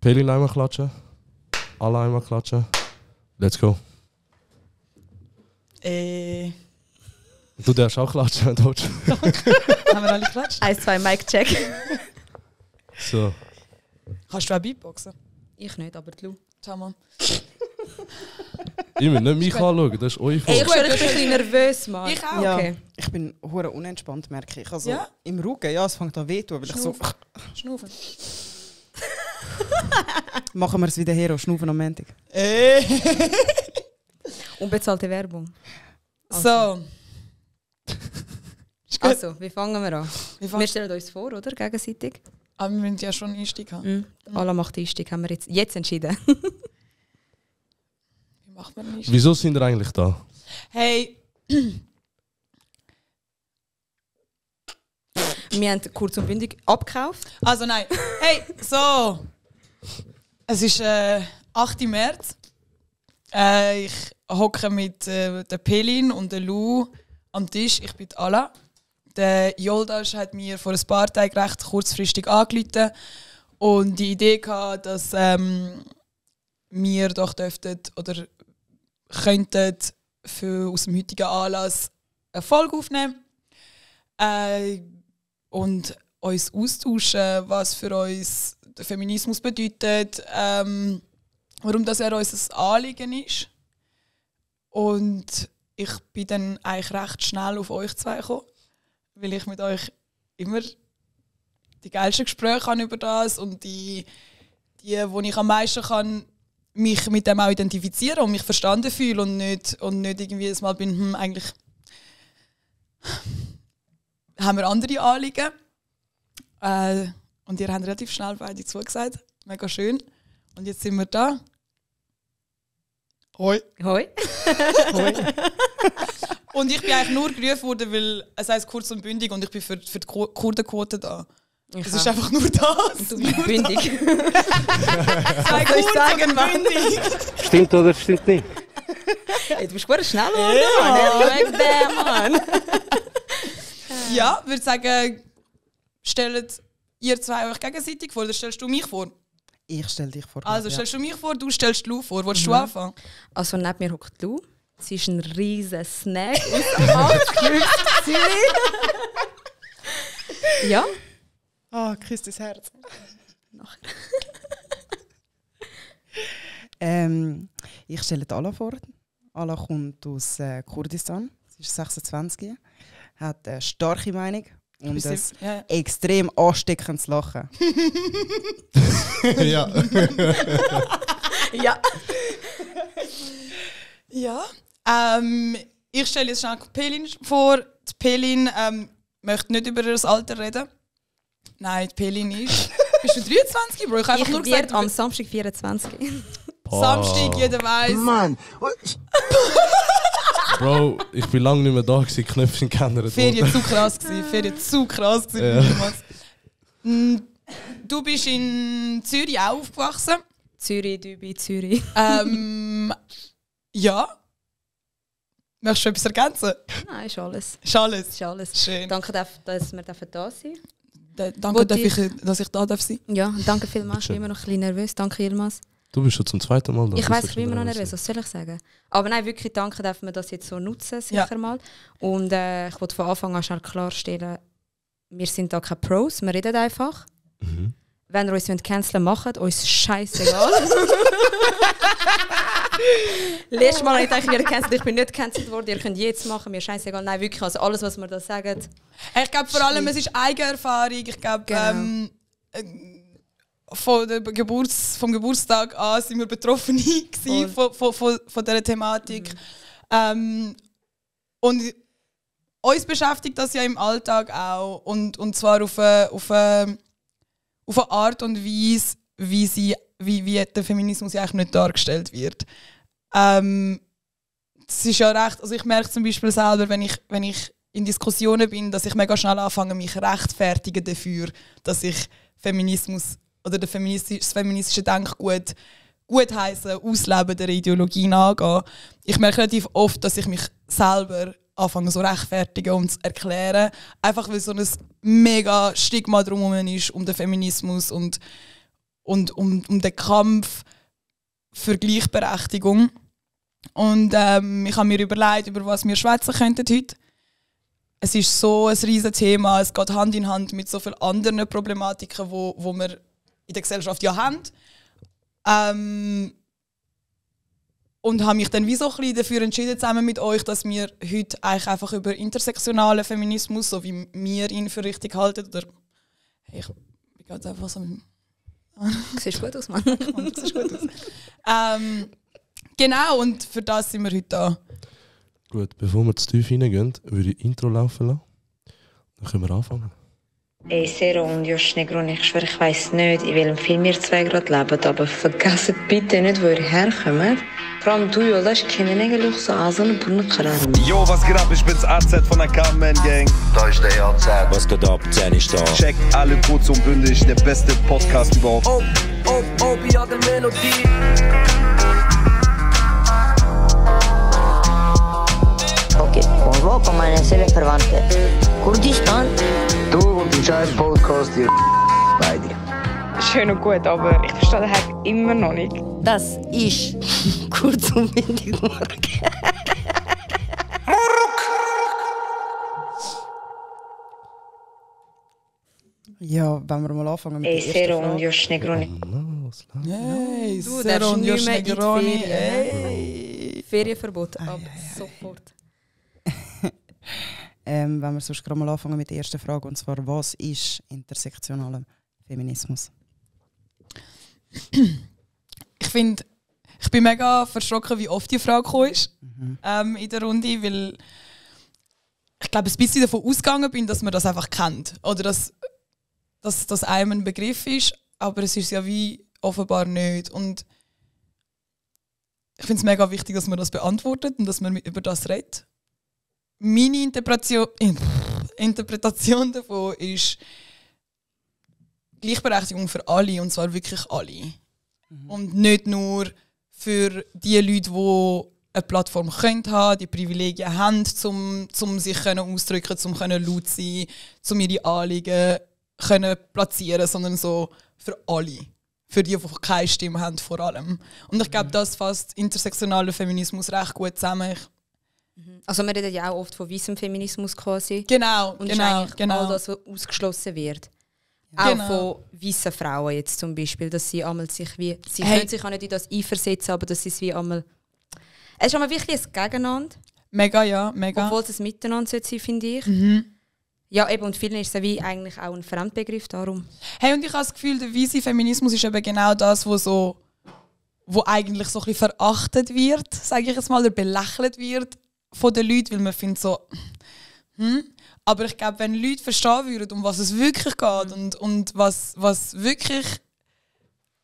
Pelin einmal klatschen. Alle einmal klatschen. Let's go. Du darfst auch klatschen, wenn du willst. Haben wir alle geklatscht? 1, 2, Mic-Check. So. Kannst du auch Beatboxen? Ich nicht, aber du. Tamam. Ich will nicht mich anschauen, das ist eure Ey, Frage. ich bin ein bisschen nervös, Mann. Ich auch. Ja, Okay. ich bin hure unentspannt, merke ich. Also Ja? im Rücken, ja, es fängt an weh zu, weil ich so... Schnaufen. Machen wir es wieder her und schnaufen am Montag. Unbezahlte Werbung. So. Also, wie fangen wir an? Wir Wir stellen uns vor, oder? Gegenseitig. Aber wir müssen ja schon einen Einstieg haben. Alla macht den Einstieg, haben wir jetzt entschieden. Wie macht man einen Einstieg? Wieso sind wir eigentlich da? Hey, Wir haben kurz und bündig abgekauft. also nein. Hey, so. Es ist 8. März. Ich hocke mit der Pelin und der Lou am Tisch. Ich bin Alla. Der Yoldasch hat mir vor ein paar Tagen recht kurzfristig angerufen und die Idee gehabt, dass wir doch dürften oder könnten aus dem heutigen Anlass eine Folge aufnehmen und uns austauschen, was für uns der Feminismus bedeutet, warum das uns ein Anliegen ist. Und ich bin dann eigentlich recht schnell auf euch zwei gekommen, weil ich mit euch immer die geilsten Gespräche habe über das und die wo ich am meisten kann, mich mit dem auch identifizieren und mich verstanden fühle und nicht irgendwie mal bin, eigentlich haben wir andere Anliegen. Und ihr habt relativ schnell beide zugesagt. Mega schön. Und jetzt sind wir da. Hoi. Hoi. Und ich bin eigentlich nur gerufen worden, weil es heisst kurz und bündig und ich bin für die Kurdenquote da. Es ist einfach nur das. Und du bist bündig. Sei soll ich kurz sagen, und Mann? bündig. Stimmt oder stimmt nicht? Hey, du bist gut schnell geworden, Mann. Ja, ich würde sagen, stellt ihr zwei euch gegenseitig vor oder stellst du mich vor? Ich stelle dich vor. Also ja. stellst du mich vor, du stellst Lou vor. Willst du anfangen? Also neben mir hockt Lou. Sie ist ein riesen Snack aus dem Altklüft Zürich. Ja? Ah, küsst das Herz. Nachher. Ich stelle Alla vor. Alla kommt aus Kurdistan. Sie ist 26, hat eine starke Meinung und ein Ja. extrem ansteckendes Lachen. Ja. Ja. Ja. Ich stelle jetzt schnell Pelin vor. Die Pelin möchte nicht über ihr Alter reden. Nein, die Pelin ist... Bist du 23, Bro? Ich habe einfach nur Ich werde gesagt, am Samstag 24. Samstag, jeder weiss. Mann! Bro, ich bin lange nicht mehr da gewesen, Knöpfe sind geändert Ferien worden. zu krass gewesen. Ferien zu krass gewesen. Du bist in Zürich auch aufgewachsen. Zürich, Dübi, Zürich. Ja. Möchtest du etwas ergänzen? Nein, ist alles. Ist alles. Ist alles. Schön. Danke, dass wir da sein Danke, dass ich da darf sein. Ja, danke vielmals. Ich bin immer noch ein bisschen nervös. Danke vielmals. Du bist schon zum zweiten Mal da. Ich Du weiss, sagst ich bin immer noch nervös. nervös. Was soll ich sagen? Aber nein, wirklich danke, dass wir das jetzt so nutzen, sicher mal. Und ich wollte von Anfang an schnell klarstellen, wir sind da keine Pros, wir reden einfach. Wenn ihr uns canceln wollt, macht uns scheißegal. Letztes Mal habe ich gedacht, ihr cancelt, ich bin nicht gecancelt worden, ihr könnt jetzt machen, mir scheißegal. Nein, wirklich, also alles, was wir da sagen. Ich glaube vor allem, es ist Eigenerfahrung. Ich glaube, Genau. vom Geburtstag an sind wir betroffen gewesen von dieser Thematik. Und uns beschäftigt das ja im Alltag auch. Und zwar auf eine Art und Weise, wie der Feminismus ja eigentlich nicht dargestellt wird. Es ist ja recht, also ich merke zum Beispiel selber, wenn ich in Diskussionen bin, dass ich mega schnell anfange, mich rechtfertigen dafür, dass ich Feminismus oder das feministische Denkgut gutheissen, ausleben der Ideologie nachgehen. Ich merke relativ oft, dass ich mich selber anfange so rechtfertigen und zu erklären, einfach weil so ein mega Stigma drumherum ist um den Feminismus und und um den Kampf für Gleichberechtigung. Und ich habe mir überlegt, über was wir schwätzen könnten heute. Es ist so ein riesiges Thema, es geht Hand in Hand mit so vielen anderen Problematiken, wo wir in der Gesellschaft ja haben. Und habe mich dann wie so ein bisschen dafür entschieden, zusammen mit euch, dass wir heute eigentlich einfach über intersektionalen Feminismus, so wie wir ihn für richtig halten, oder hey, ich bin gerade einfach so... Siehst gut aus, Mann. Siehst gut aus. Genau, und für das sind wir heute da. Gut, bevor wir zu tief reingehen, würde ich Intro laufen lassen. Dann können wir anfangen. Ey, Sero und Josh Negron, ich schwöre, ich weiss nicht, in welchem Film ihr zwei gerade lebt, aber vergesst bitte nicht, wo ihr herkommt. Vor allem du, Jolas, kennen eigentlich so Asen und Brunnenkarren. Yo, was geht ab? Ich bin's AZ von der Carmen Gang. Da ist der AZ. Was geht ab? Zen ist da. Checkt alle kurz und bündig, der beste Podcast überhaupt. ja, der Melodie. Okay, convoco meine Seelenverwandte. Kurdistan? Du und dein scheiß Podcast, ihr beide. Schön und gut, aber ich verstehe den Hack immer noch nicht. Das ist kurz und bündig Morgen. Ja, wenn wir mal anfangen mit der ersten Sero und Frage. Josh Negroni. Hey, Du Sero darfst und nicht Josh mehr in die Negroni. Ferien. Hey. Ferienverbot, ab sofort. Wenn wir sonst gerade mal anfangen mit der ersten Frage, und zwar, was ist intersektionaler Feminismus? Ich bin mega verschrocken, wie oft die Frage gekommen ist in der Runde, weil ich glaube, ein bisschen davon ausgegangen bin, dass man das einfach kennt. Oder dass das einem ein Begriff ist, aber es ist ja wie offenbar nicht. Und ich finde es mega wichtig, dass man das beantwortet und dass man über das redet. Meine Interpretation davon ist Gleichberechtigung für alle, und zwar wirklich alle. Und nicht nur für die Leute, die eine Plattform haben können, die Privilegien haben, um sich auszudrücken, um laut zu sein, um ihre Anliegen können platzieren, sondern so für alle. Für die keine Stimme haben, vor allem. Und ich glaube, das fasst intersektionaler Feminismus recht gut zusammen. Also wir reden ja auch oft von weißem Feminismus quasi. Genau, Und genau, ist all das, was ausgeschlossen wird. Auch Genau. von weißen Frauen jetzt zum Beispiel, dass sie einmal sich wie... Sie können sich auch nicht in das einversetzen, aber dass sie es wie einmal... Es ist einmal wichtig, ein Gegeneinander. Mega, ja, mega. Obwohl es ein Miteinander sollte sein, finde ich. Ja, eben, und vielen ist es wie eigentlich auch ein Fremdbegriff darum. Hey, und ich habe das Gefühl, der weiße Feminismus ist eben genau das, wo eigentlich so ein bisschen verachtet wird, sage ich jetzt mal, oder belächelt wird von den Leuten, weil man findet so... Aber ich glaube, wenn Leute verstehen würden, um was es wirklich geht und was wirklich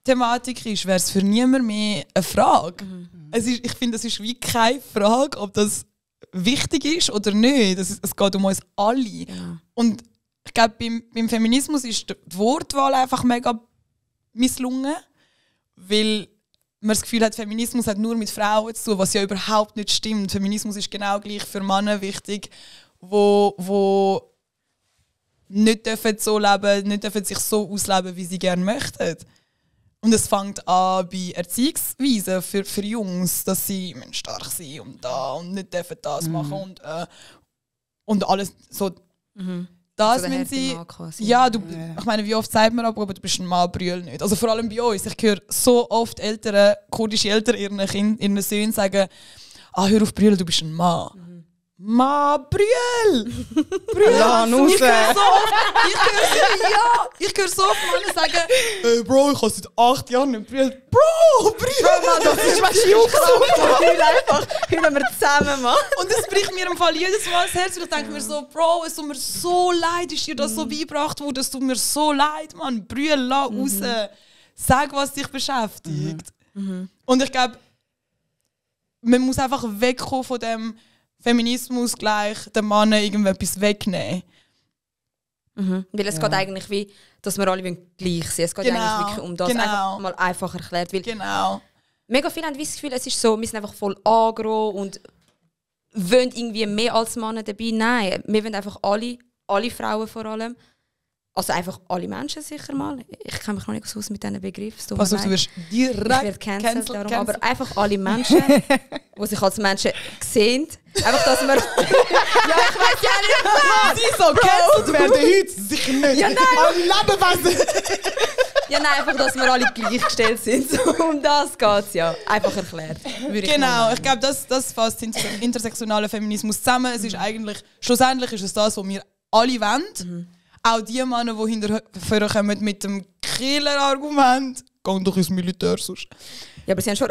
Thematik ist, wäre es für niemand mehr eine Frage. Ich finde, es ist wie keine Frage, ob das wichtig ist oder nicht. Es geht um uns alle. Ja. Und ich glaube, beim Feminismus ist die Wortwahl einfach mega misslungen, weil man das Gefühl hat, Feminismus hat nur mit Frauen zu tun, was ja überhaupt nicht stimmt. Feminismus ist genau gleich für Männer wichtig, wo nicht dürfen so leben, nicht dürfen sich so ausleben, wie sie gerne möchten. Und es fängt an bei Erziehungsweisen für Jungs, dass sie stark sind und nicht dürfen das machen und alles so. Das Also der müssen sie. harte Mann quasi. Ja, ich meine, wie oft sagt man aber du bist ein Mann, brüll nicht. Also vor allem bei uns. Ich höre so oft kurdische Eltern ihren Söhnen sagen, hör auf brüllen, du bist ein Mann. Mann, brüll! Brüll! Ich höre so oft Männer sagen, hey Bro, ich habe seit 8 Jahren nicht brüllt. Bro, brüll! Das ist was einfach. Können wir zusammen machen. Und das bricht mir im Fall jedes Mal das Herz. Und ich denke mir so, Bro, es tut mir so leid, ist dir das so beigebracht worden, es tut mir so leid, Mann. Brüll, lass raus. Sag, was dich beschäftigt. Und ich glaube, man muss einfach wegkommen von dem Feminismus gleich den Mann irgendetwas wegnehmen. Weil es geht eigentlich wie, dass wir alle gleich sind. Es geht eigentlich wirklich um das. Einfach mal einfach erklärt. Weil mega viele haben das Gefühl, es ist so, wir sind einfach voll agro und wollen irgendwie mehr als Männer dabei. Nein, wir wollen einfach alle Frauen vor allem, Also einfach alle Menschen sicher mal. Ich kenne mich noch nicht so aus mit diesen Begriffen. Also du wirst direkt cancelled darum. Aber einfach alle Menschen, die sich als Menschen sehen. Einfach, dass wir... ja, ich weiß ja nicht. Sie so cancelled werden heute sicher nicht. Ja, nein. Alle Lebewesen. Ja, nein, einfach, dass wir alle gleichgestellt sind. So, um das geht es ja. Einfach erklärt. Genau, ich glaube, das fasst intersektionalen Feminismus zusammen. Es ist eigentlich, schlussendlich ist es das, was wir alle wollen. Auch die Männer, die hinterher kommen mit dem Killer-Argument, geh doch ins Militär sonst. Ja, aber sie haben schon...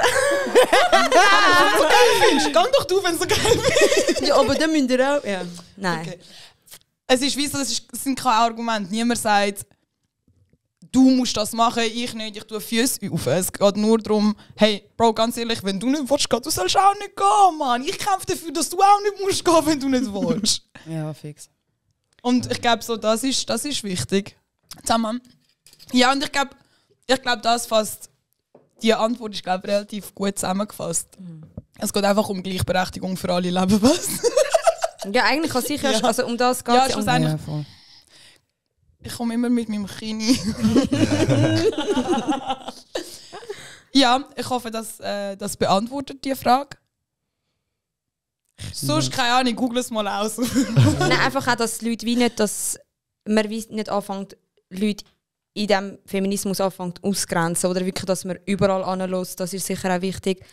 Geh doch du, wenn du so geil bist. Ja, aber dann müsst ihr auch... Ja. Nein. Okay. Es ist wie so, es sind keine Argumente. Niemand sagt, du musst das machen, ich nicht, ich tue Füße auf. Es geht nur darum, hey, Bro, ganz ehrlich, wenn du nicht willst gehen, du sollst auch nicht gehen, Mann. Ich kämpfe dafür, dass du auch nicht musst gehen, wenn du nicht willst. Ja, fix. Und ich glaube, so, das ist wichtig. Zusammen. Ja, und ich glaube, das fasst, die Antwort ist, glaube ich, relativ gut zusammengefasst. Es geht einfach um Gleichberechtigung für alle Lebewesen. Ja, eigentlich kann sicher, ja. Also um das geht es. Ja, ja, voll. Ich komme immer mit meinem Kini. Ja, ich hoffe, dass das beantwortet die Frage. Sonst, keine Ahnung, google es mal aus. Nein, einfach auch, dass die Leute wie nicht, dass man wie nicht anfängt, Leute in diesem Feminismus anfängt auszugrenzen. Oder wirklich, dass man überall anlässt, das ist sicher auch wichtig.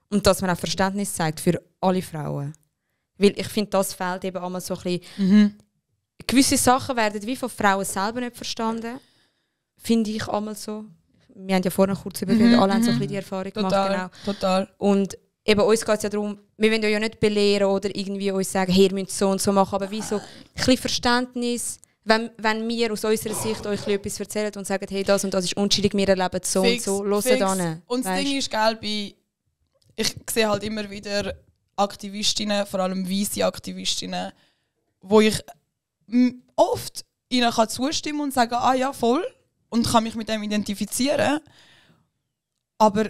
Und dass man auch Verständnis zeigt für alle Frauen. Weil ich finde, das fehlt eben einmal so ein bisschen. Gewisse Sachen werden wie von Frauen selber nicht verstanden. Finde ich einmal so. Wir haben ja vorhin kurz überlegt, alle haben so ein bisschen die Erfahrung gemacht. Genau. Total. Und eben uns geht es ja darum, wir wollen ja nicht belehren oder irgendwie uns sagen, hey, ihr müsst so und so machen, aber wie so ein bisschen Verständnis, wenn wir aus unserer Sicht euch etwas erzählen und sagen, hey, das und das ist unschuldig, wir erleben es so fix, und so, hört an. Und das Ding ist, gell, ich sehe halt immer wieder Aktivistinnen, vor allem weisse Aktivistinnen, wo ich oft ihnen zustimmen und sagen, ah ja, voll, und kann mich mit dem identifizieren. Aber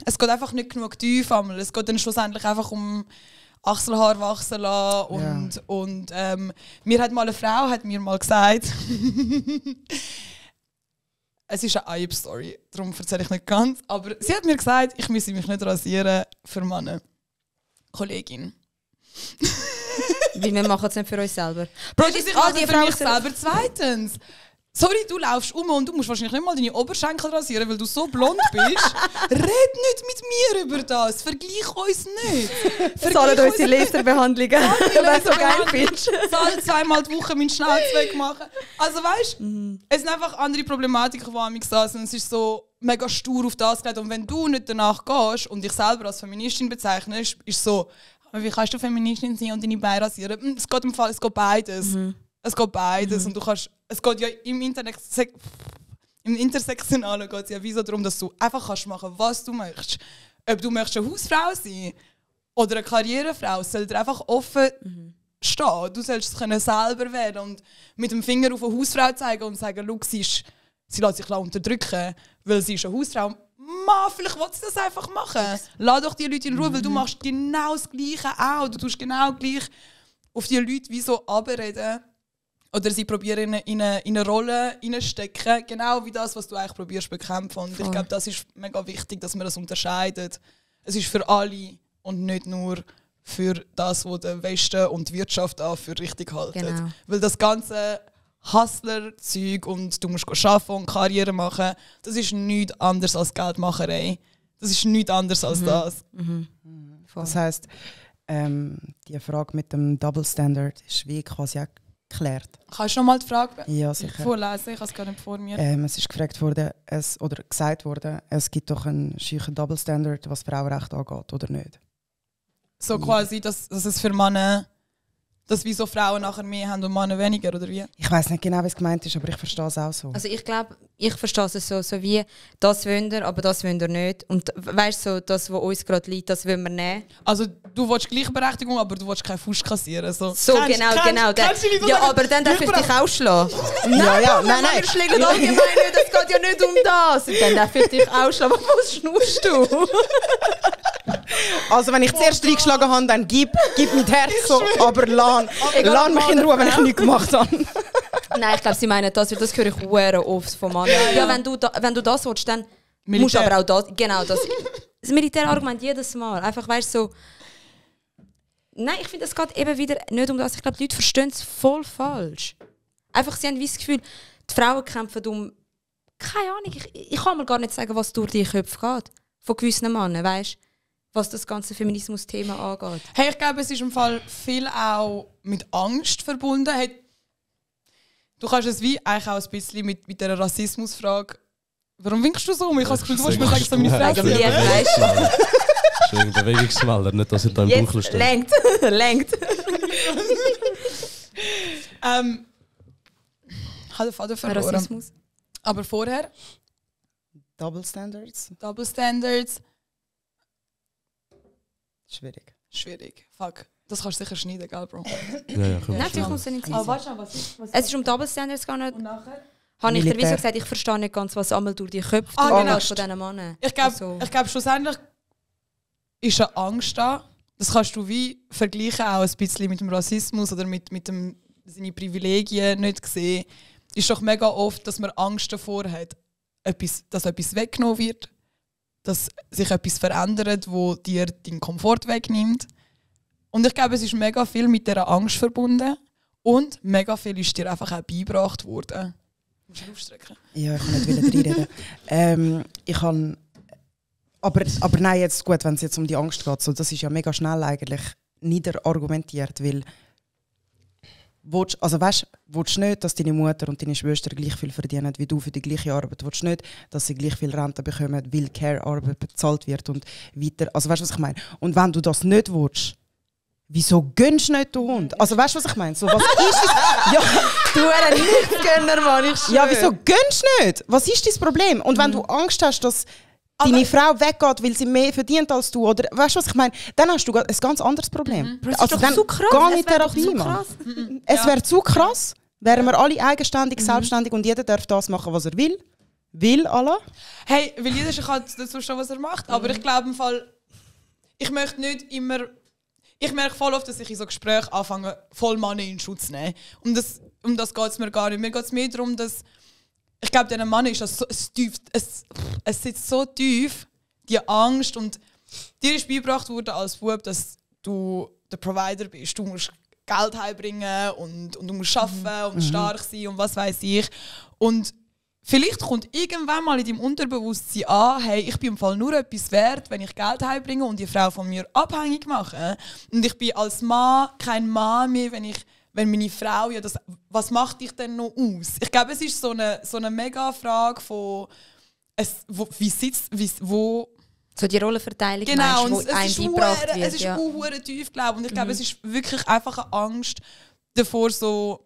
es geht einfach nicht genug tief. Es geht dann schlussendlich einfach um Achselhaar wachsen lassen. Ja. Und mir hat mal eine Frau mir mal gesagt, es ist eine Eib-Story, darum erzähle ich nicht ganz, aber sie hat mir gesagt, ich müsse mich nicht rasieren für Männer. Kollegin. Weil wir machen es nicht für uns selber. Bro, das ist die für mich selber. Zweitens. Sorry, du laufst und du musst wahrscheinlich nicht mal deine Oberschenkel rasieren, weil du so blond bist. Red nicht mit mir über das. Vergleich uns nicht. Zahlen uns die Laserbehandlungen. Wenn du so geil findest. Zahl 2-mal die Woche meinen Schnauz wegmachen. Also weißt du, es sind einfach andere Problematiken, die mich da sind. Es ist so mega stur auf das gelegt. Und wenn du nicht danach gehst und dich selber als Feministin bezeichnest, ist so, wie kannst du Feministin sein und deine Beine rasieren? Es geht im Fall, es geht beides. Es geht beides. Und du kannst, es geht ja im Intersektionalen geht es ja wie so darum, dass du einfach kannst machen, was du möchtest. Ob du möchtest eine Hausfrau sein oder eine Karrierefrau, soll dir einfach offen stehen. Du sollst es können selber werden und mit dem Finger auf eine Hausfrau zeigen und sagen, schau, sie lässt sich unterdrücken, weil sie ist eine Hausfrau. Mann, vielleicht willst du das einfach machen. Lass doch die Leute in Ruhe, weil du machst genau das Gleiche auch. Du tust genau gleich auf die Leute wie so abreden. Oder sie probieren in eine Rolle reinstecken, genau wie das, was du eigentlich probierst zu bekämpfen. Und ich glaube, das ist mega wichtig, dass man das unterscheidet. Es ist für alle und nicht nur für das, was der Westen und die Wirtschaft auch für richtig halten. Genau. Weil das ganze Hustler-Zeug und du musst arbeiten und Karriere machen, das ist nichts anderes als Geldmacherei. Das ist nichts anderes als das. Das heisst, die Frage mit dem Double Standard ist wie quasi auch geklärt. Kannst du noch mal die Frage vorlesen? Ich habe es gar nicht vor mir. Es ist gefragt worden, gesagt worden, es gibt doch einen scheuchen Double Standard, was Frauenrecht angeht, oder nicht? So quasi, dass es für Männer, dass wieso Frauen nachher mehr haben und Männer weniger, oder wie? Ich weiss nicht genau, wie es gemeint ist, aber ich verstehe es auch so. Also ich glaube, ich verstehe es so wie, das wollen wir, aber das wollen wir nicht. Und weißt du, so, das, was uns gerade liegt, das wollen wir nehmen. Also du willst Gleichberechtigung, aber du willst keinen Fuß kassieren. So genau. Ja, aber dann darf ich dich ausschlagen. Nein. Wir schlägen allgemein nicht, es geht ja nicht um das. Dann darf ich dich ausschlagen. Aber was schnurst du? Also wenn ich zuerst reingeschlagen habe, dann gib mit Herz so, aber lass mich in Ruhe, wenn ich nichts gemacht habe. Nein, ich glaube, sie meinen das, weil das höre ich sehr oft von Männern. Ja, wenn du das willst, dann musst du aber auch das. Genau, das Militärargument jedes Mal. Einfach, weißt du, so. Nein, ich finde, es geht eben wieder nicht um das. Ich glaube, die Leute verstehen es voll falsch. Einfach, sie haben das Gefühl, die Frauen kämpfen um. Keine Ahnung, ich kann mir gar nicht sagen, was durch die Köpfe geht. Von gewissen Männern, weißt du? Was das ganze Feminismus-Thema angeht. Hey, ich glaube, es ist im Fall viel auch mit Angst verbunden. Hey, du kannst es wie eigentlich auch ein bisschen mit dieser Rassismusfrage. Warum winkst du so? Ich habe das Gefühl, du wolltest mir sagen, dass du meine Fresse. Schön Bewegungsmelder, nicht, dass er da im Dunkeln steht. Lenkt. Ich habe den Faden verloren. Rassismus. Aber vorher? Double Standards. Schwierig. Fuck. Das kannst du sicher schneiden, gell, Bro? Ja, komm. Nein, vielleicht muss er nicht sein. Was Es ist um Double Standards gegangen. Und nachher? Habe ich dir wieso gesagt, ich verstehe nicht ganz, was einmal durch die Köpfe genau. von diesen Männern. Ich glaube, schlussendlich ist eine Angst da. Das kannst du wie vergleichen, auch ein bisschen mit dem Rassismus oder mit dem seine Privilegien nicht sehen. Ist doch mega oft, dass man Angst davor hat, dass etwas weggenommen wird, dass sich etwas verändert, wo dir deinen Komfort wegnimmt. Und ich glaube, es ist mega viel mit dieser Angst verbunden und mega viel ist dir einfach auch beigebracht worden. Musst du aufstrecken? Ja, ich kann nicht reinreden. Ich kann... Aber nein, jetzt gut, wenn es jetzt um die Angst geht, so, das ist ja mega schnell eigentlich niederargumentiert, weil willst du nicht, dass deine Mutter und deine Schwester gleich viel verdienen wie du für die gleiche Arbeit? Willst du nicht, dass sie gleich viel Rente bekommen, weil Care-Arbeit bezahlt wird und weiter? Also weißt du, was ich meine? Und wenn du das nicht willst, wieso gönnst du nicht den Hund? Also weißt du, was ich meine? So, was ist das? Ja, Du eres Nicht-Gönner, Mann, ich schwöre. ja, wieso gönnst du nicht? Was ist dein Problem? Und wenn du Angst hast, dass deine Frau weggeht, weil sie mehr verdient als du, oder weißt du, was ich meine? Dann hast du ein ganz anderes Problem. Das ist Also doch dann so krass. geh in Es wäre doch Therapie, so Mann. krass. Es wäre zu krass, wären wir alle eigenständig, selbstständig und jeder darf das machen, was er will. Will alle. Hey, weil jeder kann dazu schon, was er macht. Aber ich glaube im Fall, ich möchte nicht immer... Ich merke voll oft, dass ich in so Gesprächen anfange, voll Männer in Schutz zu nehmen. Um das geht es mir gar nicht. Mir geht es mehr darum, dass... Ich glaube, diesen Mann ist das so tief... Es sitzt so tief, die Angst. Und dir ist beigebracht worden als Bub, dass du der Provider bist. Du musst Geld heimbringen und du musst arbeiten und stark sein und was weiß ich. Und vielleicht kommt irgendwann mal in deinem Unterbewusstsein an, hey, ich bin im Fall nur etwas wert, wenn ich Geld heimbringe und die Frau von mir abhängig mache. Und ich bin als Mann kein Mann mehr, wenn meine Frau ja das... Was macht dich denn noch aus? Ich glaube, es ist so eine mega Frage von... Wo So die Rollenverteilung, genau, meinst, wo einem beigebracht wird. Es ist hure tief, glaube ich. Und ich glaube, es ist wirklich einfach eine Angst davor, so...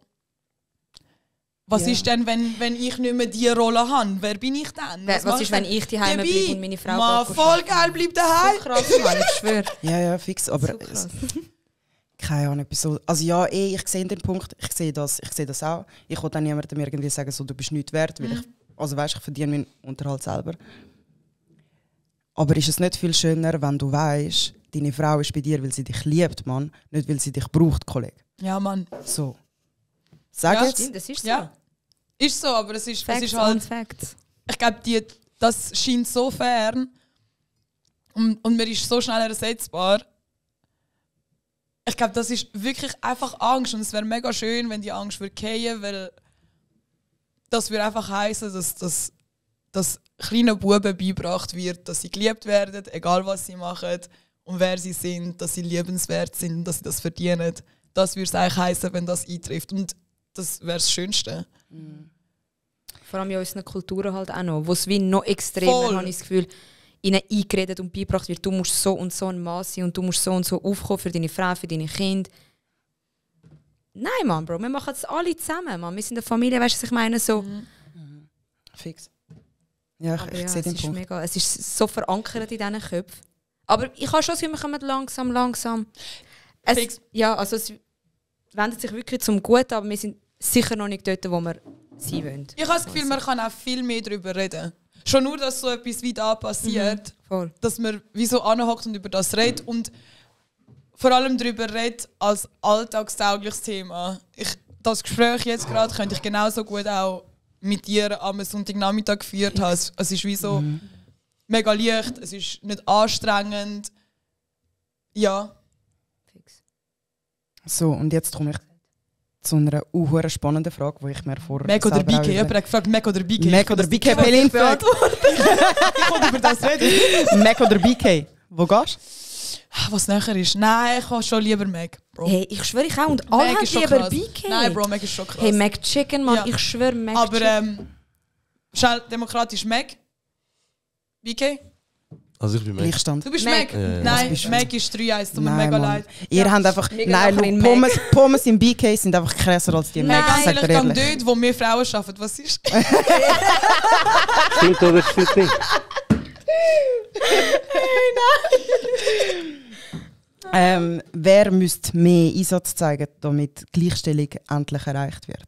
Was ist denn, wenn ich nicht mehr diese Rolle habe? Wer bin ich dann? Was ist, wenn ich daheim bleibe und meine Frau Mann, voll geil, bleib daheim! So krass, Mann, ich schwöre. Ja, fix. Aber So krass. keine Ahnung. Also ja, ich sehe den Punkt. Ich sehe das auch. Ich will dann niemandem irgendwie sagen, so, du bist nichts wert, weil ich verdiene meinen Unterhalt selber. Aber ist es nicht viel schöner, wenn du weißt, deine Frau ist bei dir, weil sie dich liebt, Mann, nicht weil sie dich braucht, Kollege. Ja, Mann. So. Sag Ja, jetzt. Stimmt, das ist so. Ja. Ist so, aber es ist Facts halt... on Facts. Ich glaube, das scheint so fern und man ist so schnell ersetzbar. Ich glaube, das ist wirklich einfach Angst und es wäre mega schön, wenn die Angst würde fallen, weil das würde einfach heißen, dass kleinen Buben beigebracht wird, dass sie geliebt werden, egal was sie machen und wer sie sind, dass sie liebenswert sind, dass sie das verdienen. Das würde es eigentlich heißen, wenn das eintrifft. Und das wäre das Schönste. Vor allem in unseren Kulturen halt auch noch, wo es wie noch extremer, habe ich das Gefühl, ihnen eingeredet und beigebracht wird, du musst so und so ein Mann sein und du musst so und so aufkommen für deine Frau, für deine Kinder. Nein, Mann, Bro, wir machen es alle zusammen, Mann. Wir sind eine Familie, weißt du, was ich meine? So. Fix. Ja, ich sehe den Punkt. Mega, es ist so verankert in diesen Köpfen. Aber ich habe schon das Gefühl, wir kommen langsam. Ja, also es wendet sich wirklich zum Guten, aber wir sind sicher noch nicht dort, wo wir sein wollen. Ich habe das Gefühl, man kann auch viel mehr darüber reden. Schon nur, dass so etwas wie da passiert, dass man wie so anhockt und über das redet und vor allem darüber redet als alltagstaugliches Thema. das Gespräch jetzt gerade könnte ich genauso gut auch mit dir am Sonntagnachmittag geführt haben. Es ist wie so mega leicht, es ist nicht anstrengend. Ja. So, und jetzt komme ich zu einer spannenden Frage, die ich mir vorher Mac oder BK? Jemand hat gefragt, Mac oder BK? Mac oder BK? Pelin fragt. Ich wollte über das reden. Mac oder BK? Wo gehst du? Was nachher ist? Nein, ich habe schon lieber Mac, Bro. Hey, ich schwöre, ich auch. Und alle haben lieber BK. Nein, Bro, Mac ist schon krass. Hey, Mac Chicken, Mann. Ja. Ich schwöre, Mac Chicken. Aber schnell demokratisch Mac? BK? Also ich bin Mac. Gleichstand. Du bist Mac? Nein, Mac ist 3-1, tut mir mega leid. Ihr habt einfach... Nein, Pommes im BK sind einfach krasser als die Mac. Nein, ich gehe dort, wo wir Frauen arbeiten. Was ist? Stimmt oder stimmt nicht? Wer müsste mehr Einsatz zeigen, damit Gleichstellung endlich erreicht wird?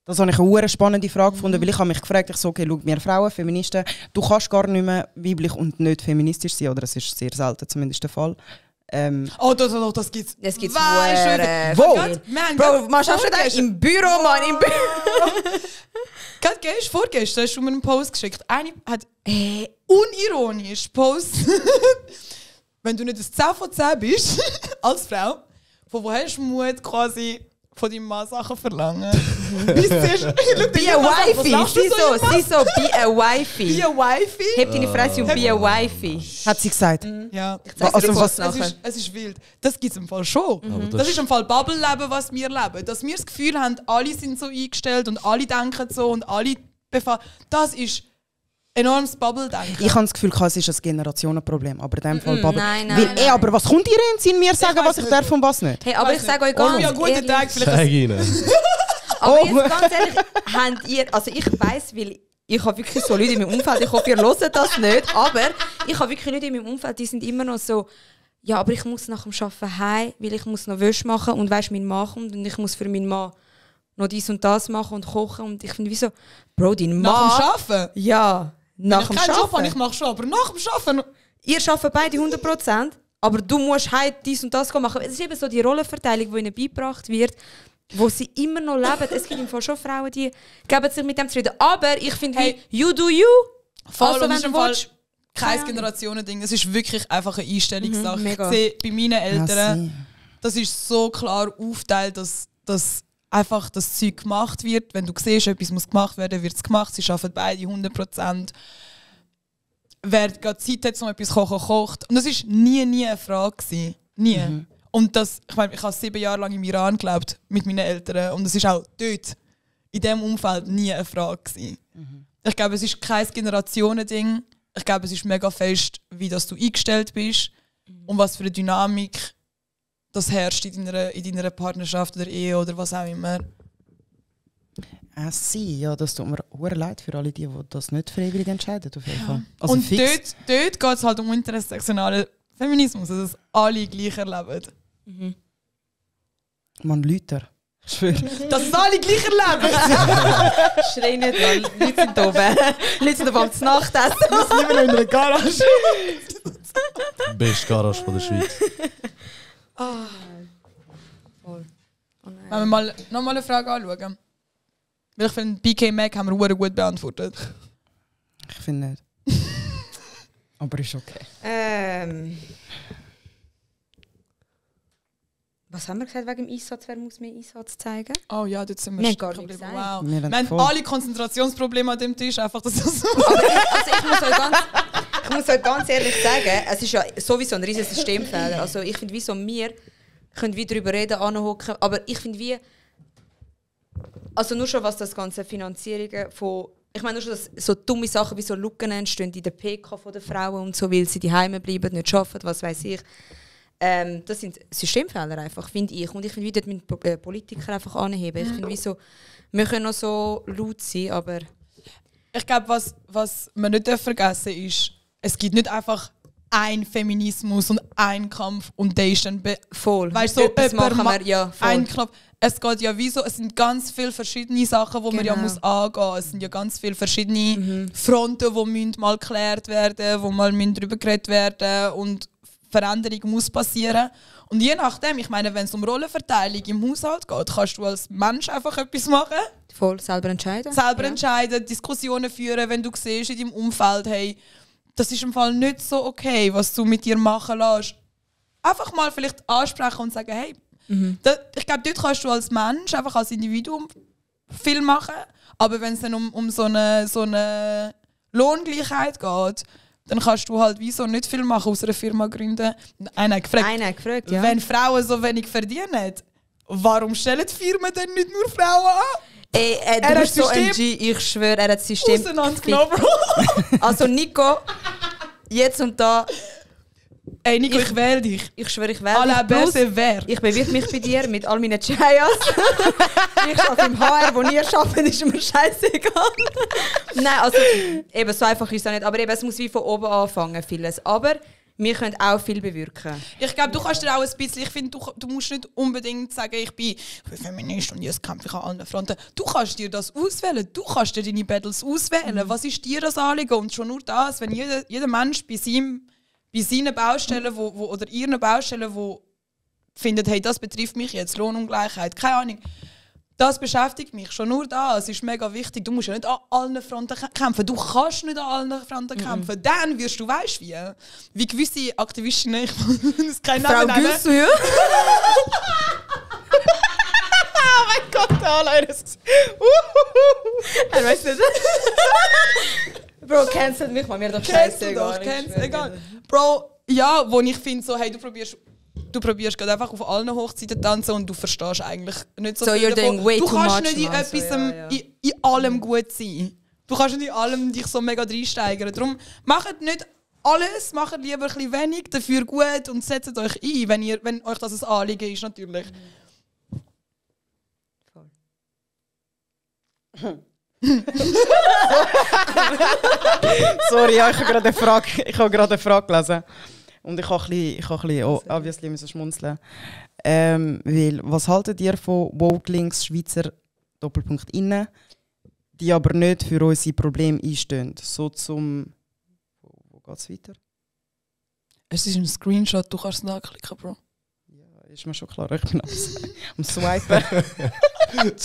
Das habe ich eine spannende Frage gefunden, weil ich habe mich gefragt, ich so, okay, schau, wir Frauen, Feministen, du kannst gar nicht mehr weiblich und nicht feministisch sein, oder es ist sehr selten zumindest der Fall. Das gibt's. Das gibt's Wo? Bro, man schafft das im Büro, Mann, im Büro. Vorgestern hast du mir einen Post geschickt. Eine hat unironisch postet, wenn du nicht ein 10 von 10 bist, als Frau, von woher hast du Mut, quasi von deinem Mann Sachen verlangen? Be a wifey. Sie so, be a wifey. Be a wifey? Heb deine Fresse und be a wifey. Hat sie gesagt? Ja. Es ist wild. Das gibt es im Fall schon. Das ist im Fall Bubble-Leben, was wir leben. Dass wir das Gefühl haben, alle sind so eingestellt und alle denken so und alle befahren. Das ist enormes Bubble-Denken. Ich habe das Gefühl, es ist ein Generationenproblem, aber in dem Fall Bubble. Nein. Aber was kommt ihr in Sinn, mir sagen, was ich darf und was nicht? Hey, aber ich sage euch ganz guten Tag. Sag ihnen. Aber jetzt ganz ehrlich, habt ihr, also ich weiss, weil ich habe wirklich so Leute in meinem Umfeld, ich hoffe, ihr hört das nicht, aber ich habe wirklich Leute in meinem Umfeld, die sind immer noch so, ja, aber ich muss nach dem Arbeiten heim, weil ich muss noch Wäsche machen und weisst, mein Mann kommt und ich muss für meinen Mann noch dies und das machen und kochen und ich finde wie so, Bro, dein Mann... Nach dem Arbeiten? Ja, nach dem Arbeiten. Job, ich mache schon, aber nach dem Arbeiten... Ihr arbeitet beide 100%, aber du musst heute dies und das machen. Es ist eben so die Rollenverteilung, die ihnen beigebracht wird, wo sie immer noch leben. Es gibt im Fall schon Frauen, die geben sich mit dem zufrieden. Aber ich finde, hey, you do you. Voll, also, wenn du willst, kein Generationending. Es ist wirklich einfach eine Einstellungssache. Ich sehe bei meinen Eltern, das ist so klar aufgeteilt, dass einfach das Zeug gemacht wird. Wenn du siehst, etwas muss gemacht werden, wird es gemacht. Sie arbeiten beide 100%. Wer gerade Zeit hat, um etwas kochen, kocht. Und das war nie eine Frage. Nie. Und das, ich meine, ich habe 7 Jahre lang im Iran gelebt mit meinen Eltern. Und es ist auch dort, in diesem Umfeld, nie eine Frage. Ich glaube, es ist kein Generationending. Ich glaube, es ist mega fest, wie dass du eingestellt bist und was für eine Dynamik das herrscht in deiner Partnerschaft oder Ehe oder was auch immer. Ja, das tut mir sehr leid für alle, die das nicht freiwillig entscheiden. Auf jeden Fall. Also und dort geht es halt um intersektionalen Feminismus, also dass alle gleich erleben. Man, Leute. Ich schwöre. Dass es alle gleich erleben! Schrei nicht, Mann. Leute sind oben. Leute sind oben zu Nacht essen. Wir sind immer noch in einer Garage. Beste Garage von der Schweiz. Voll. Oh nein. Wenn wir noch mal eine Frage anschauen. Weil ich finde, BK Mac haben wir sehr gut beantwortet. Ich finde nicht. Aber ist okay. Was haben wir gesagt wegen dem Einsatz? Wer muss mehr Einsatz zeigen? Oh ja, dort sind wir gar nicht. nicht Wow. Wir haben alle Konzentrationsprobleme an dem Tisch. Einfach, dass das Aber ich muss euch ganz ehrlich sagen, es ist ja sowieso ein riesiger Systemfehler. Also ich finde, wieso wir können wieder darüber reden, anhocken. Aber ich finde, wie... Also nur schon, was das ganze Finanzierungen von... Ich meine nur schon, dass so dumme Sachen wie so Lücken entstehen in der PK von den Frauen und so, weil sie daheim bleiben, nicht arbeiten, was weiß ich. Das sind Systemfehler einfach, finde ich. Und ich finde, wie dort mit Politiker einfach anheben. Ich finde, wieso... Wir können noch so laut sein, aber... Ich glaube, was man nicht vergessen darf, ist, es gibt nicht einfach ein Feminismus und ein Kampf und der ist dann... voll. Weißt du, so das machen wir, ja, voll. Ein Kampf. Es geht ja wie so, es sind ganz viele verschiedene Sachen, die man ja muss angehen muss. Es sind ja ganz viele verschiedene Fronten, die mal geklärt werden, wo mal darüber geredet werden und Veränderung muss passieren. Und je nachdem, ich meine, wenn es um Rollenverteilung im Haushalt geht, kannst du als Mensch einfach etwas machen. Voll selber entscheiden. Entscheiden, Diskussionen führen, wenn du siehst in deinem Umfeld, hey, das ist im Fall nicht so okay, was du mit dir machen lässt. Einfach mal vielleicht ansprechen und sagen, hey, ich glaube, dort kannst du als Mensch, einfach als Individuum viel machen, aber wenn es dann um so eine Lohngleichheit geht, dann kannst du halt wieso nicht viel machen, aus einer Firma gründen. Einer hat gefragt, ja. Wenn Frauen so wenig verdienen, warum stellen die Firmen dann nicht nur Frauen an? Ey, du bist so ein G, ich schwöre, er hat das System auseinandergenommen, Bro. Also Nico, jetzt und da... Ey Nico, ich wähle dich. Ich schwöre, ich wähle dich. Ich bewirb mich bei dir mit all meinen Chayas. Ich arbeite im HR, wo ihr arbeitet, ist mir scheißegal. Nein, also eben so einfach ist es nicht. Aber eben, es muss wie von oben anfangen, vieles. Aber wir können auch viel bewirken. Ich glaube, du kannst dir auch ein bisschen... Ich finde, du musst nicht unbedingt sagen, ich bin Feminist und jetzt kämpfe ich an allen Fronten. Du kannst dir das auswählen. Du kannst dir deine Battles auswählen. Was ist dir das Anliegen? Und schon nur das, wenn jeder Mensch bei seinen Baustellen oder ihren Baustellen, wo findet, hey, das betrifft mich jetzt, Lohnungleichheit, keine Ahnung. Das beschäftigt mich, schon nur das ist mega wichtig. Du musst ja nicht an allen Fronten kämpfen. Du kannst nicht an allen Fronten kämpfen. Dann wirst du, weißt wie gewisse Aktivistinnen, ich will es keinen Namen nennen. Frau Güssel. Oh mein Gott, Leute. Er weiß nicht. Bro, cancelt mich mal, mir doch scheißegal. Egal. Bro, ja, wo ich finde, so, hey, du probierst gerade einfach auf allen Hochzeiten tanzen und du verstehst eigentlich nicht so viel davon. Du kannst nicht in etwas in allem gut sein. Du kannst nicht in allem dich so mega reinsteigern. Darum macht nicht alles, macht lieber ein bisschen wenig, dafür gut und setzt euch ein, wenn euch das ein Anliegen ist, natürlich. Sorry, ja, ich habe gerade eine Frage gelesen. Und ich habe ein bisschen obviously müssen schmunzeln. Weil, was haltet ihr von Woke-Links Schweizer Doppelpunkt innen, die aber nicht für unsere Probleme einstehen? So zum... Wo geht es weiter? Es ist ein Screenshot, du kannst es nachklicken, Bro. Ja, ist mir schon klar, ich bin am Swipen. Können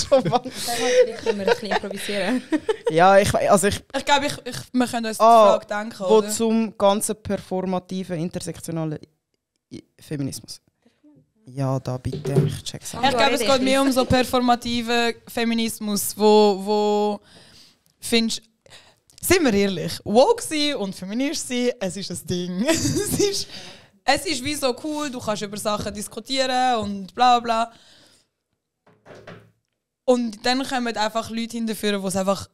wir ein bisschen improvisieren? Ja, ich glaube, wir können uns die Frage denken, wo oder? zum ganzen performativen, intersektionalen Feminismus. Ja, da bitte, ich check's an. Ich glaube, es geht mehr um so performativen Feminismus, wo findest, sind wir ehrlich, woke sein und feminist sein, es ist ein Ding. Es ist wie so cool, du kannst über Sachen diskutieren und bla bla. Und dann kommen einfach Leute hinterführen, die es einfach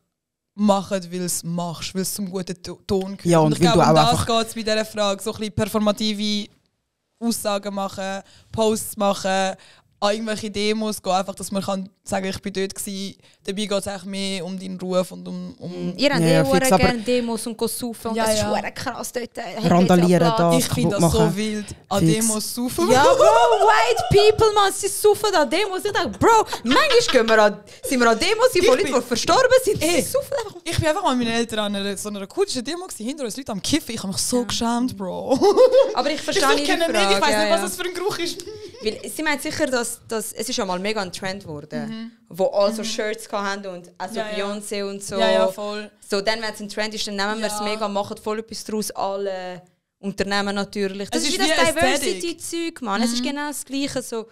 machen, weil es machst, weil es zum guten Ton gehört. Ja, und ich glaube, um das einfach geht es bei dieser Frage. So ein bisschen performative Aussagen machen, Posts machen, an irgendwelche Demos gehen, einfach, dass man kann sagen, ich bin dort gewesen. Dabei geht es eigentlich mehr um deinen Ruf und um ihr habt gerne Demos und saufen und das ist krass dort. Randalieren da. Ich finde das so wild, an Demos saufen. Ja, Bro, white people, man, sie saufen an Demos. Ich denke, Bro, manchmal sind wir an Demos, die Leute, die verstorben sind, sie saufen einfach. Ich bin einfach mal mit meinen Eltern an so einer kurdischen Demo gewesen, hinter uns Leute am Kiffen. Ich habe mich so geschämt, Bro. Aber ich verstehe nicht die Frage. Ich weiß nicht, was das für ein Geruch ist. Weil sie meint sicher, dass es ist ja mal mega ein Trend geworden, wo alle so Shirts hatten und also Beyoncé und so. Ja, voll. So, dann, wenn es ein Trend ist, dann nehmen wir es mega, machen voll etwas daraus, alle Unternehmen natürlich. Das ist wie das Diversity-Zeug, Mann. Es ist genau das Gleiche. So.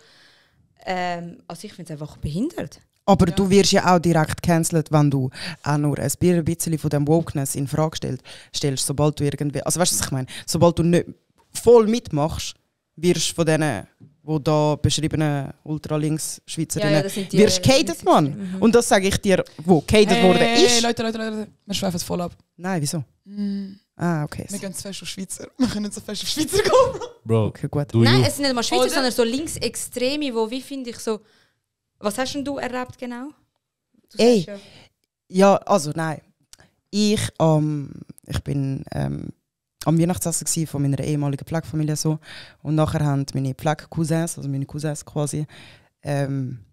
Also ich finde es einfach behindert. Aber du wirst ja auch direkt gecancelt, wenn du auch nur ein bisschen von dem Wokeness in Frage stellst, sobald du irgendwie... Also weißt du, was ich meine? Sobald du nicht voll mitmachst, wirst du von denen, die da beschriebenen Ultralinks-Schweizerinnen, wirst gehatet, Mann. Und das sage ich dir, wo gehatet worden ist. Leute, wir schweifen es voll ab. Nein, wieso? Ah, okay. Wir gehen zu fest auf Schweizer. Wir können nicht so fest auf Schweizer gehen. Bro, okay, gut. Nein, es sind nicht mal Schweizer, sondern so Linksextreme, wo, wie finde ich so... Was hast denn du erlebt genau? Ey, ja, also nein. Ich bin am Weihnachtsessen von meiner ehemaligen Pflegefamilie so. Und nachher haben meine Pflegecousins, also meine Cousins quasi, haben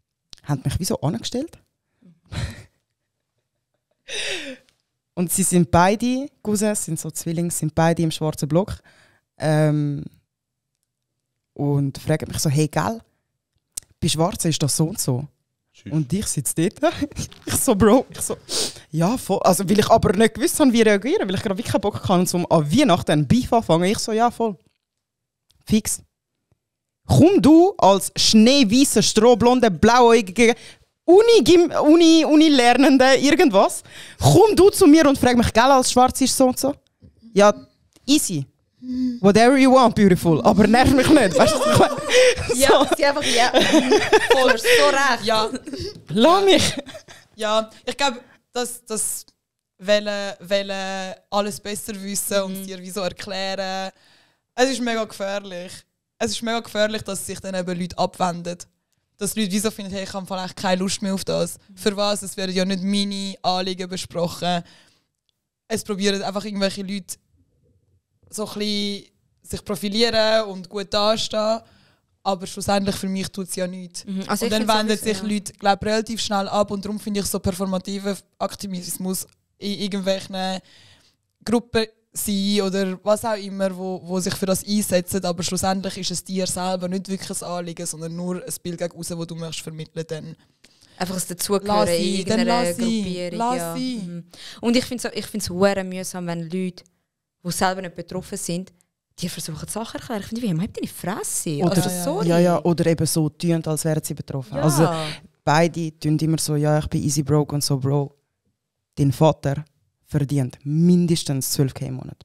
mich wie so angestellt. Und sie sind beide Cousins, sind so Zwillinge, sind beide im schwarzen Block. Und und fragen mich so, hey, gell, bei Schwarzen ist das so und so. Und ich sitze dort. Ich so, Bro, ja, voll. Also, weil ich aber nicht gewusst habe, wie reagieren, weil ich gerade wirklich keinen Bock hatte, um an Weihnachten einen Beef anfangen. Ich so, ja, voll. Fix. Komm du als schneeweißer, strohblonder, blauäugiger Uni-Lernende, irgendwas. Komm du zu mir und frag mich, gell, als Schwarz ist so und so? Ja, easy. Whatever you want, beautiful. Aber nerv mich nicht. Weißt du, was ich meine? Ja, sie einfach, ja. Voll, so recht. Ja. Lass mich. Ja, ich glaube, das wollen alles besser wissen und dir wie so erklären. Es ist mega gefährlich. Es ist mega gefährlich, dass sich dann eben Leute abwenden. Dass Leute wieso finden, hey, ich habe vielleicht keine Lust mehr auf das. Für was? Es werden ja nicht meine Anliegen besprochen. Es probieren einfach irgendwelche Leute so ein bisschen sich profilieren und gut dastehen. Aber schlussendlich für mich tut es ja nichts. Also und dann wenden sich Leute, glaube ich, relativ schnell ab. Und darum finde ich so performativen Aktivismus in irgendwelchen Gruppen sein oder was auch immer, wo sich für das einsetzen. Aber schlussendlich ist es dir selber nicht wirklich ein Anliegen, sondern nur ein Bild gegen aussen, das du möchtest vermitteln möchtest. Einfach das Dazugehören in irgendeiner Gruppierung. Ja. Und ich finde es sehr mühsam, wenn Leute, die selber nicht betroffen sind, die versuchen Sachen zu erklären. Ich finde, wie habt ihr deine Fresse? Oder, also, sorry. Ja, oder eben so tun, als wären sie betroffen. Ja. Also beide tun immer so, ja, ich bin easy broke und so, Bro. Dein Vater verdient mindestens 12.000 im Monat.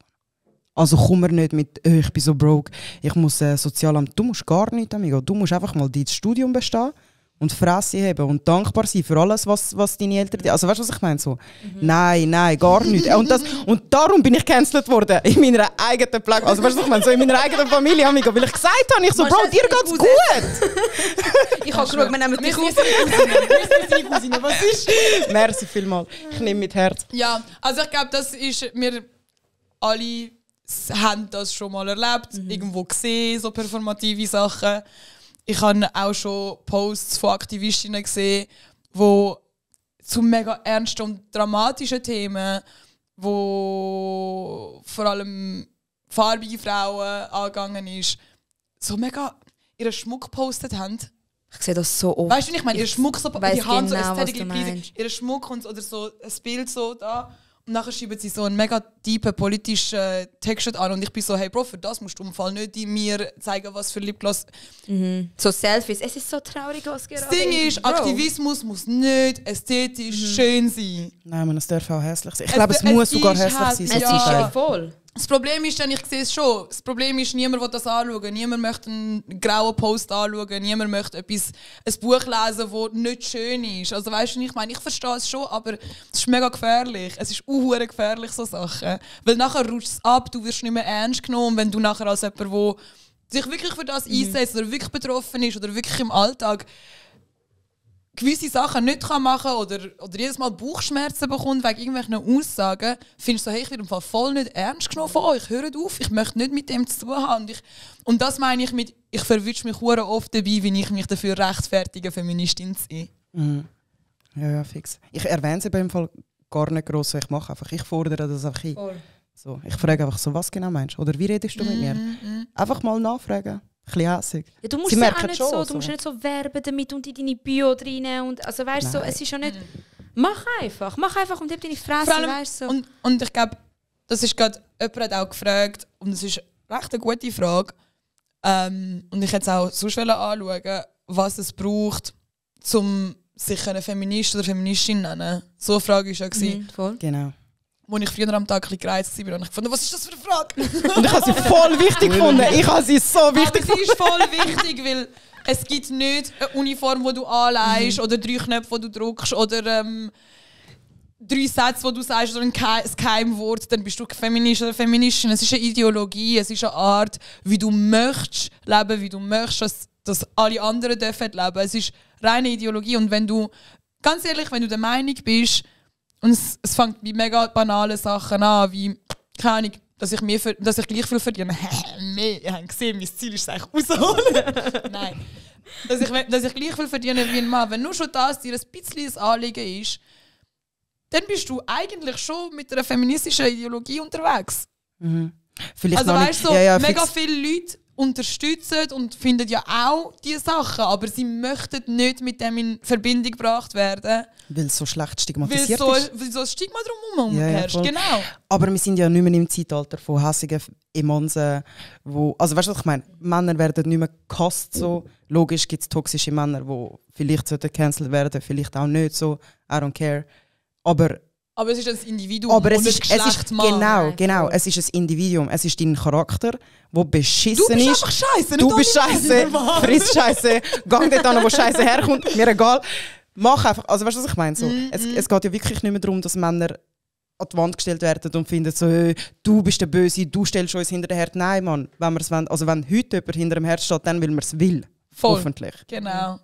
Also komm mir nicht mit, ich bin so broke, ich muss Sozialamt. Du musst gar nichts, amigo. Du musst einfach mal dein Studium bestehen und Fresse haben und dankbar sein für alles, was deine Eltern... Also weißt du, was ich meine? So, nein, gar nicht. Und darum bin ich gecancelt worden in meiner eigenen Plattform. Also weißt du, was ich meine? So in meiner eigenen Familie, amigo. Weil ich gesagt habe, Bro, dir geht's gut. Ich habe geschaut, wir nehmen dich raus. Cousine, was ist? Merci vielmals. Ich nehme mit Herz. Ja, also ich glaube, das ist... Wir alle haben das schon mal erlebt, irgendwo gesehen, so performative Sachen. Ich habe auch schon Posts von Aktivistinnen gesehen, die zu mega ernsten und dramatischen Themen, wo vor allem farbige Frauen angegangen ist, so mega ihren Schmuck gepostet haben. Ich sehe das so oft. Weißt du, ich meine, ihr Schmuck so, die Hand so aesthetically pleasing, ihr Schmuck und oder so ein Bild so da. Und nachher schreiben sie so einen mega tiefen politischen Text an und ich bin so, hey Bro, für das musst du im Fall nicht in mir zeigen, was für Lipgloss... So Selfies, es ist so traurig, was gerade... Das Ding ist, Aktivismus muss nicht ästhetisch schön sein. Nein, man, es darf auch hässlich sein. Ich glaube, es muss sogar hässlich sein. Es ist ja voll. Das Problem ist dann, ich sehe es schon, das Problem ist, niemand will das anschauen. Niemand möchte einen grauen Post anschauen. Niemand möchte ein Buch lesen, das nicht schön ist. Also weißt du, ich meine, ich verstehe es schon, aber es ist mega gefährlich. Es ist unhuere gefährlich, so Sachen. Weil nachher rutscht es ab, du wirst nicht mehr ernst genommen, wenn du nachher als jemand, der sich wirklich für das einsetzt oder wirklich betroffen ist oder wirklich im Alltag gewisse Sachen nicht machen kann oder jedes Mal Bauchschmerzen bekommt wegen irgendwelchen Aussagen, findest du so, hey, ich werde im Fall voll nicht ernst genommen von euch, hört auf, ich möchte nicht mit dem zu tun haben. Und das meine ich mit, ich verwünsche mich hure oft dabei, wie ich mich dafür rechtfertige, Feministin zu sein. Mhm. Ja, fix. Ich erwähne es im Fall gar nicht gross, ich mache einfach, ich fordere das einfach ein. So, ich frage einfach so, was genau meinst du? Oder wie redest du mit mir? Einfach mal nachfragen. Ein bisschen hässig. Ja, du musst ja auch nicht so, du musst nicht so werben damit und in deine Bio reinnehmen. Und, also weißt so, es ist ja nicht... Mach einfach und hab deine Fresse, weißt so. Und ich glaube, das ist gerade... Jemand hat auch gefragt, und das ist recht eine gute Frage, und ich hätte es auch sonst anschauen, was es braucht, um sich Feminist oder Feministin zu nennen. So eine Frage war ja. Voll. Genau. Als ich früher am Tag ein bisschen gereizt war, habe ich gefunden, was ist das für eine Frage? Und ich habe sie voll wichtig gefunden. Ich habe sie so wichtig gefunden. Sie ist voll wichtig, weil es gibt nicht eine Uniform, die du anlegst oder 3 Knöpfe, die du drückst oder 3 Sätze, die du sagst oder ein Keimwort, dann bist du Feminist oder Feministin. Es ist eine Ideologie, es ist eine Art, wie du möchtest leben, wie du möchtest, dass alle anderen dürfen leben. Es ist reine Ideologie und wenn du, ganz ehrlich, wenn du der Meinung bist, und es fängt bei mega banalen Sachen an, wie, keine Ahnung, dass ich gleich viel verdiene. Mehr, ihr habt gesehen, mein Ziel ist es eigentlich rausholen. Nein. Dass ich gleich viel verdiene wie ein Mann. Wenn nur schon das dir ein bisschen ein Anliegen ist, dann bist du eigentlich schon mit einer feministischen Ideologie unterwegs. Vielleicht also weißt du, so, mega viele Leute unterstützen und finden ja auch diese Sachen, aber sie möchten nicht mit dem in Verbindung gebracht werden. Weil es so schlecht stigmatisiert ist. Weil so ein Stigma drumherum herrscht, genau. Aber wir sind ja nicht mehr im Zeitalter von hässigen Emansen, wo... Also weißt du, was ich meine? Männer werden nicht mehr gehasst so. Logisch gibt es toxische Männer, die vielleicht gecancelt werden, vielleicht auch nicht so. I don't care. Aber es ist ein Individuum und es ist genau. Es ist ein Individuum. Es ist dein Charakter, der beschissen ist. Du bist einfach scheiße. Du bist scheiße, friss scheiße, gang dort an, wo scheiße herkommt. Mir egal. Mach einfach. Also weißt du, was ich meine? So, es geht ja wirklich nicht mehr darum, dass Männer an die Wand gestellt werden und finden so, du bist der Böse, du stellst uns hinter den Herd. Nein, Mann. Wenn heute jemand hinter dem Herd steht, dann will man es will. Voll. Hoffentlich. Genau.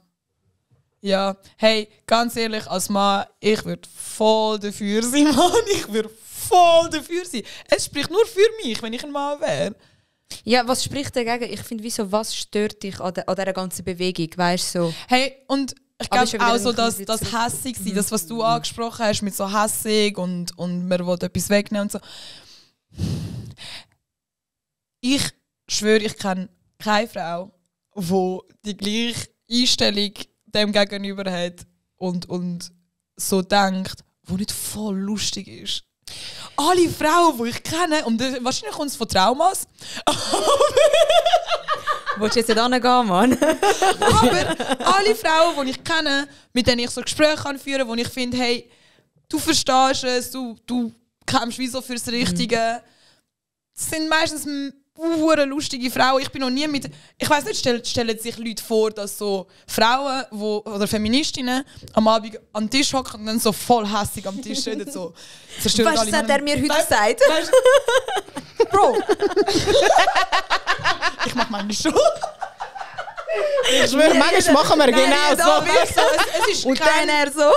Ja, hey, ganz ehrlich, als Mann, ich würde voll dafür sein, Mann. Ich würde voll dafür sein. Es spricht nur für mich, wenn ich ein Mann wäre. Ja, was spricht dagegen? Ich finde, was stört dich an dieser ganzen Bewegung, weißt du? So. Hey, und ich glaube auch so, dass das hässig sein, das, was du angesprochen hast, mit so hässig und man will etwas wegnehmen und so. Ich schwöre, ich kenne keine Frau, die die gleiche Einstellung dem gegenüber hat und so denkt, wo nicht voll lustig ist. Alle Frauen, die ich kenne, und wahrscheinlich kommt es von Traumas. Willst du jetzt nicht hingehen, Mann? Aber alle Frauen, die ich kenne, mit denen ich so Gespräche führen kann, wo ich finde, hey, du verstehst es, du kämpfst wie so fürs Richtige. Das sind meistens lustige Frauen. Ich bin noch nie mit... Ich weiss nicht, stellen sich Leute vor, dass so Frauen oder Feministinnen am Abend an den Tisch hocken und dann so voll hässig am Tisch reden. So, weißt du, was hat er mir heute gesagt? Bro! Ich mach meine schon. Ich schwöre, manchmal machen wir genau so. Es ist und dann er so.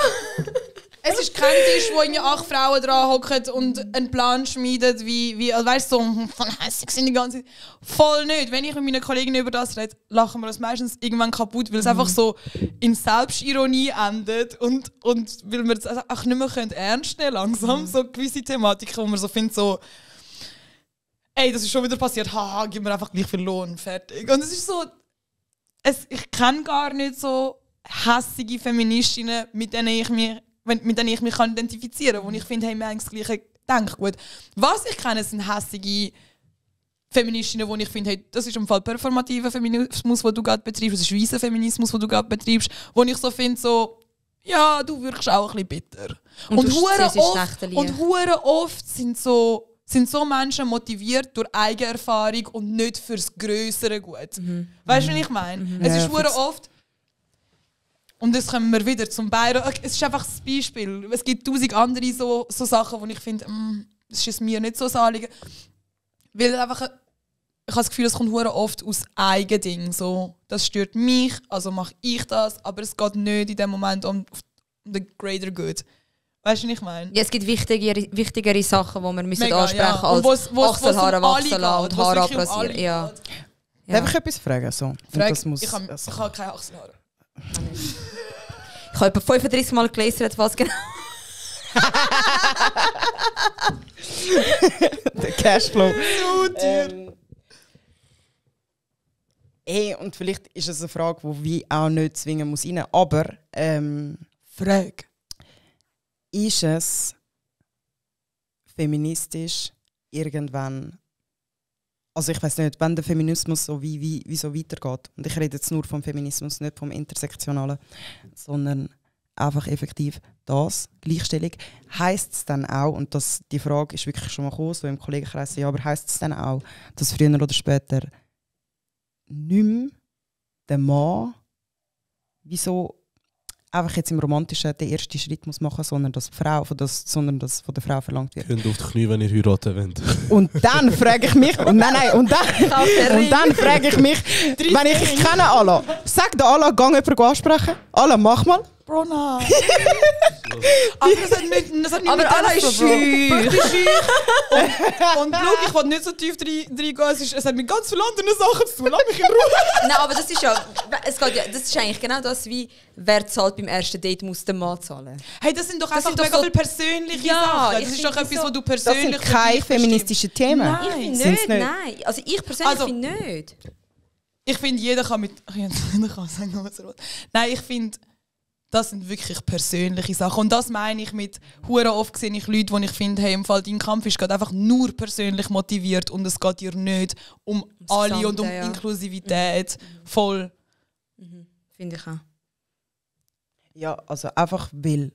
Es ist kein Tisch, wo 8 Frauen dran hocken und einen Plan schmieden, wie weißt du, so von hässig sind die ganze Zeit. Voll nicht. Wenn ich mit meinen Kollegen über das rede, lachen wir das meistens irgendwann kaputt, weil es einfach so in Selbstironie endet und weil wir es auch nicht mehr ernst nehmen langsam. So gewisse Thematiken, wo man so findet, so ey, das ist schon wieder passiert, haha, gib mir einfach gleich viel Lohn, fertig. Und es ist so, ich kenne gar nicht so hässige Feministinnen, mit denen ich mich identifizieren kann, wo ich finde, hey, wir haben das gleiche Denkgut. Was ich kenne, sind hässige Feministinnen, wo ich finde, hey, das ist im Fall performativer Feminismus, den du gerade betreibst, das ist weißer Feminismus, den du gerade betreibst, wo ich so finde, so, ja, du wirkst auch ein bisschen bitter. Und hure oft sind so Menschen motiviert durch Eigenerfahrung und nicht fürs grössere Gut. Weißt du, was ich meine? Es ist hure oft. Und jetzt kommen wir wieder zum Bayern. Es ist einfach das Beispiel. Es gibt 1000 andere so Sachen, wo ich finde, das ist mir nicht so ein Anliegen. Weil einfach, ich habe das Gefühl, es kommt hure oft aus Eigending. So, das stört mich, also mache ich das, aber es geht nicht in dem Moment um the greater good. Weißt du, was ich meine? Ja, es gibt wichtigere Sachen, die wir müssen ansprechen müssen, als Achselhaare wachsen lassen und Haare abrasieren. Ja. Darf ich etwas fragen? So? Ich habe keine Achselhaare. Ich habe etwa 35 Mal gelesen, was genau. Der Cashflow. So teuer. Hey, und vielleicht ist es eine Frage, die wie auch nicht zwingen muss rein. Aber Frage. Ist es feministisch irgendwann? Also ich weiß nicht, wenn der Feminismus so wie so weitergeht, und ich rede jetzt nur vom Feminismus, nicht vom Intersektionalen, sondern einfach effektiv das, Gleichstellung, heisst es dann auch, und die Frage ist wirklich schon mal gekommen, so im Kollegenkreis, ja, aber heisst es dann auch, dass früher oder später nicht mehr der Mann wieso einfach jetzt im Romantischen den ersten Schritt muss machen, sondern dass die Frau von der Frau verlangt wird. Könnt auf die Knie, wenn ihr heiraten wollt. Und dann frage ich mich, und dann frage ich mich, wenn ich kenne Allah, sag der Allah, geh jemanden ansprechen. Allah, mach mal. Bro, nein. Aber das hat nicht aber Allah ist schüch. Und schau, ich will nicht so tief reingehen. Es hat mit ganz vielen anderen Sachen zu tun. Lass mich in Ruhe. Nein, aber das ist ja, das ist eigentlich genau das, wie wer zahlt beim ersten Date, muss der Mann zahlen. Hey, das sind doch einfach mega viele persönliche Sachen. Das ist doch etwas, was du persönlich... Das sind keine feministischen Themen. Nein, ich finde nicht. Nein. Also ich persönlich finde nicht. Ich finde, jeder kann sagen, was er will. Nein, ich finde, das sind wirklich persönliche Sachen. Und das meine ich mit hure oft sehe ich Leute, die ich finde, hey, im Fall dein Kampf ist gerade einfach nur persönlich motiviert und es geht dir nicht um das alle Gesamte, und um Inklusivität. Voll. Finde ich auch. Ja, also einfach weil.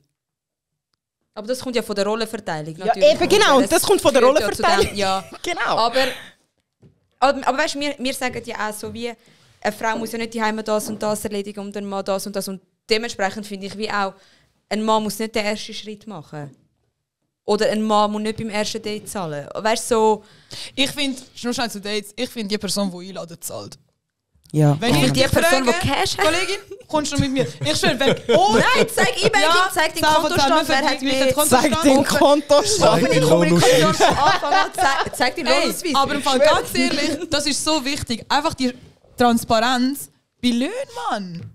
Aber das kommt ja von der Rollenverteilung. Ja, eben genau, das kommt von der Rollenverteilung. Ja, genau. Aber weißt du, wir sagen ja auch so wie, eine Frau muss ja nicht die Heime das und das erledigen und ein Mann das und das. Und dementsprechend finde ich wie auch, ein Mann muss nicht den ersten Schritt machen. Oder ein Mann muss nicht beim ersten Date zahlen. Weißt du, so... Ich finde, nur schnell zu Dates, ich finde die Person, die einladet, zahlt. Ja. Wenn ich die Person, die Cash hat. Kollegin, kommst du mit mir? Ich schwöre, wenn... Nein, zeig E-Banking, zeig den Kontostand, wer hat mehr... Zeig den Kontostand. Offene Kommunikation von Anfang an, zeig den Lohnausweis. Aber im Fall ganz ehrlich, das ist so wichtig. Einfach die Transparenz bei Löhnen, Mann.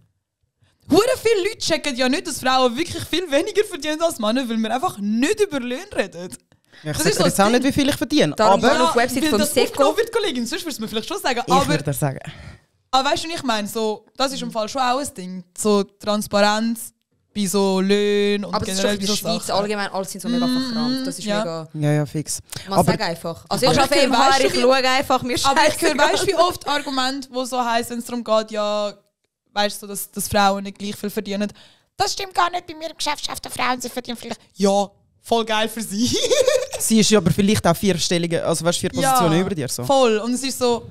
Hure viele Leute checken ja nicht, dass Frauen wirklich viel weniger verdienen als Männer, weil wir einfach nicht über Löhne reden. Ja, ich sage jetzt auch nicht, wie viel ich verdiene. Darum aber auf der Website vom Seko wird, Kollegin, sonst würdest du mir vielleicht schon sagen. Ich würde das sagen. Aber weißt du, was ich meine? So, das ist im Fall schon auch ein Ding. So Transparenz bei so Löhnen und aber generell bei so in der Schweiz allgemein, alle sind so mega verkrampft. Das ist mega... Ja, fix. Man sagt einfach. Also ich arbeite im HR, ich schaue einfach, mir scheiße. Aber ich höre, weißt du, wie oft Argumente, die so heißen, wenn es darum geht, ja, weißt du, dass Frauen nicht gleich viel verdienen. Das stimmt gar nicht bei mir im Geschäft, Frauen, sie verdienen vielleicht... Ja, voll geil für sie. Sie ist ja aber vielleicht auch 4 Stellungen, also weißt, 4 Positionen über dir. So. Voll. Und es ist so...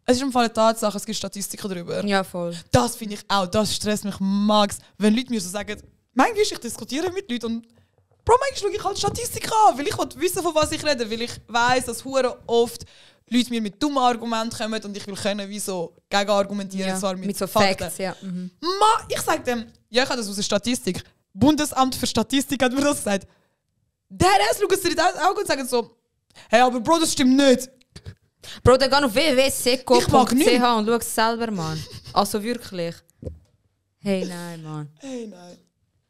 Es ist im Fall eine Tatsache, es gibt Statistiken darüber. Ja, voll. Das finde ich auch, das stresst mich max. Wenn Leute mir so sagen, manchmal ich diskutiere mit Leuten und Bro, manchmal schaue ich halt Statistiken an, weil ich will wissen, von was ich rede, weil ich weiss, dass hure oft Leute mir mit dummen Argumenten kommen und ich will können, wie so gegenargumentieren, ja, zwar mit so Fakten. Facts, ja. Ich sage dem, ja, ich habe das aus der Statistik. Bundesamt für Statistik hat mir das gesagt. Der schaut es dir in die Augen und sagt so, hey, aber Bro, das stimmt nicht. Bro, dann geh auf www.seco.ch und schau es selber, Mann. Also wirklich. Hey, nein, Mann. Hey, nein.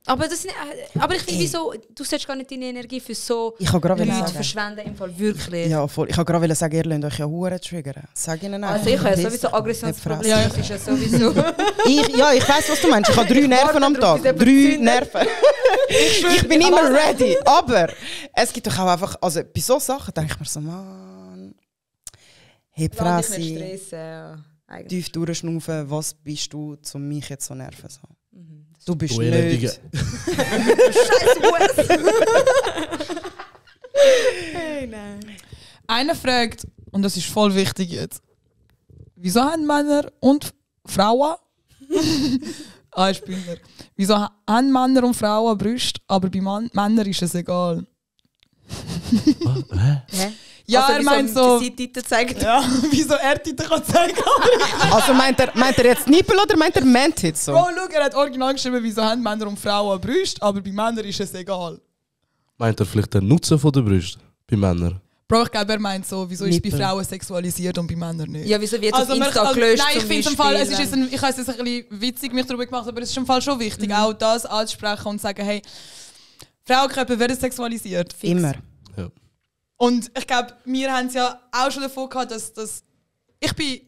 Aber ich finde, wieso, du solltest gar nicht deine Energie für so Leute verschwenden, im Fall wirklich. Ja, voll. Ich wollte gerade sagen, ihr lasst euch ja Huren triggern. Sag ihnen einfach. Also ich habe sowieso Aggressionsprobleme, ja, das ist ja sowieso... ich weiss, was du meinst. Ich habe 3 Nerven am Tag. 3 Nerven. Ich bin immer ready. Aber es gibt doch auch einfach, also bei so Sachen denke ich mir so, Mann, heb Fresse, tief durchschnaufen, was bist du, um mich jetzt so nerven? So. Du bist nicht. Scheiß US. Hey, nein. Einer fragt, und das ist voll wichtig jetzt, wieso haben Männer und Frauen ich bin nicht. Wieso haben Männer und Frauen Brüste, aber bei Männern ist es egal? Hä? Ja, also, er meint so... Zeigt. Ja, wieso er Titel kann zeigen. Also meint er jetzt Nippel oder meint er Man-Tits so? Bro, schau, er hat original geschrieben, wieso haben Männer und Frauen Brüste, aber bei Männern ist es egal. Meint er vielleicht den Nutzen der Brüste bei Männern? Bro, ich glaube, er meint so, wieso ist es bei Frauen sexualisiert und bei Männern nicht? Ja, wieso wird es auf Insta gelöscht? Nein, ich finde im Fall, ich habe es jetzt ein bisschen witzig mich darüber gemacht, aber es ist im Fall schon wichtig, auch das anzusprechen und zu sagen, hey, Frauenkörper werden sexualisiert. Fix. Immer. Ja. Und ich glaube, wir haben es ja auch schon davon gehabt, dass ich bin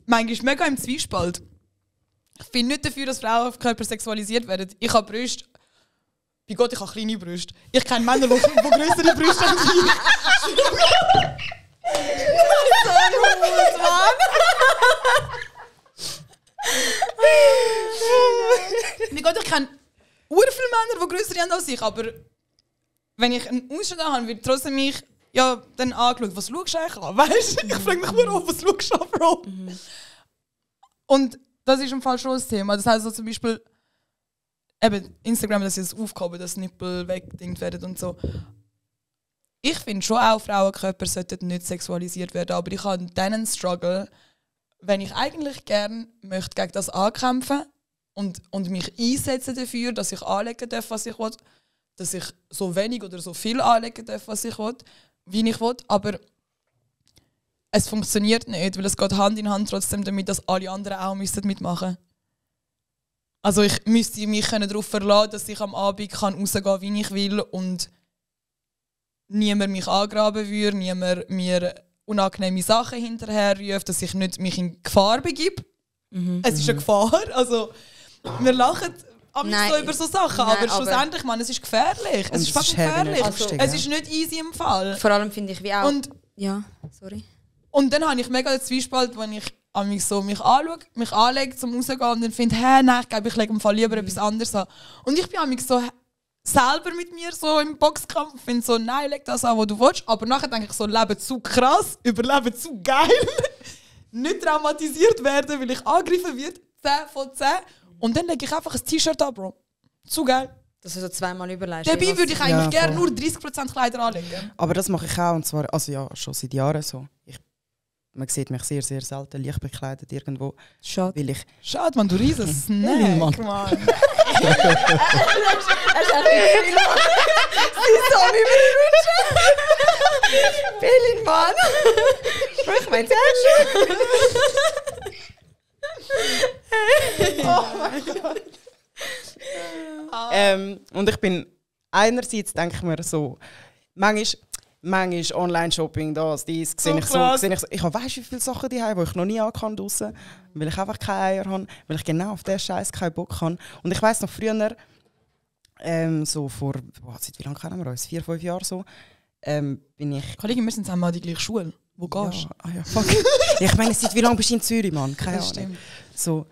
manchmal mega im Zwiespalt. Ich bin nicht dafür, dass Frauenkörper sexualisiert werden. Ich habe Brüste. Bei Gott, ich habe kleine Brüste. Ich kenne Männer, die größere Brüste haben. So gut, Mann! Bei Gott, ich kenne sehr viele Männer, die größere haben als ich, aber wenn ich einen Ausschnitt habe, wird trotzdem mich ja, dann angeschaut, was schaust du eigentlich an? Weißt du? Ich frage mich nur, was schaust du an, Bro? Und das ist im Fall schon das Thema. Das heisst, so zum Beispiel, eben Instagram, dass jetzt aufgehoben, dass Nippel weggedingt werden und so. Ich finde schon auch, Frauenkörper sollten nicht sexualisiert werden, aber ich habe dann einen Struggle, wenn ich eigentlich gerne möchte gegen das ankämpfen und mich einsetzen dafür, dass ich anlegen darf, was ich will, dass ich so wenig oder so viel anlegen darf, was ich will, wie ich will, aber es funktioniert nicht, weil es geht Hand in Hand trotzdem damit, dass alle anderen auch mitmachen müssen. Also ich müsste mich darauf verlassen, dass ich am Abend rausgehen kann, wie ich will und niemand mich angraben würde, niemand mir unangenehme Sachen hinterherrufe, dass ich nicht mich in Gefahr begebe. Es ist eine Gefahr, also wir lachen so über so Sachen, aber schlussendlich, man, es ist gefährlich. Es ist fast gefährlich. Es ist nicht easy im Fall. Vor allem finde ich wie auch... Und dann habe ich mega den Zwiespalt, wenn ich mich anschaue, mich anlege, zum rausgehen und dann finde, nein, ich lege im Fall lieber etwas anderes an. Und ich bin mich so selber mit mir so im Boxkampf und finde so, nein, leg das an, was du willst. Aber nachher denke ich so, Leben zu krass, Überleben zu geil. Nicht traumatisiert werden, weil ich angegriffen werde. 10 von 10. Und dann lege ich einfach ein T-Shirt an, Bro. Zu geil. Dass du so zweimal überlegst. Dabei würde ich eigentlich gerne nur 30% Kleider anlegen. Aber das mache ich auch, und zwar schon seit Jahren so. Man sieht mich sehr, sehr selten leicht bekleidet irgendwo. Schade. Weil ich Schade, man, du riesen Snack, Mann. Er ist echt sie ist so wie mir wünschen. Berlin, Mann. Sprich mein Herz. Oh mein Gott. Und ich bin einerseits, denke ich mir so, manchmal Online-Shopping, dies sehe ich so. Ich habe weißt wie viele Sachen die habe, die ich noch nie angehabt draussen, weil ich einfach keine Eier habe, weil ich genau auf diesen Scheiß keinen Bock habe. Und ich weiss noch früher, so vor, seit wie lange kennen wir uns? 4, 5 Jahre so, bin ich... Kollegen, wir sind zusammen an die gleiche Schule. Wo gehst du? Ja, fuck. Ich meine, seit wie lange bist du in Zürich, Mann? Keine Ahnung. So,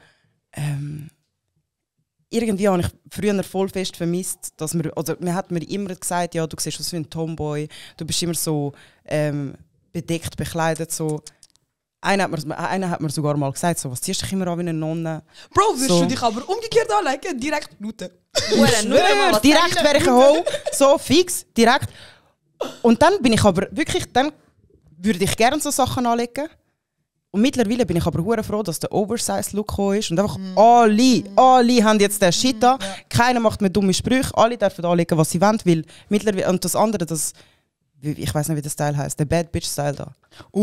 irgendwie habe ich früher voll fest vermisst, dass man hat mir immer gesagt, ja, du siehst aus wie ein Tomboy, du bist immer so bedeckt, bekleidet, so. Einer hat mir sogar mal gesagt, so, was ziehst du dich immer an wie eine Nonne? Bro, würdest du dich aber umgekehrt anlegen? Direkt Nutte. Direkt wäre ich ein Ho, so fix, direkt. Und dann bin ich aber wirklich, dann würde ich gerne so Sachen anlegen. Und mittlerweile bin ich aber hure froh, dass der Oversize-Look gekommen ist. Und einfach alle haben jetzt den Shit an. Ja. Keiner macht mehr dumme Sprüche. Alle dürfen anlegen, was sie wollen. Weil mittlerweile, und das andere, ich weiß nicht, wie der Style heisst, der Bad Bitch-Style da.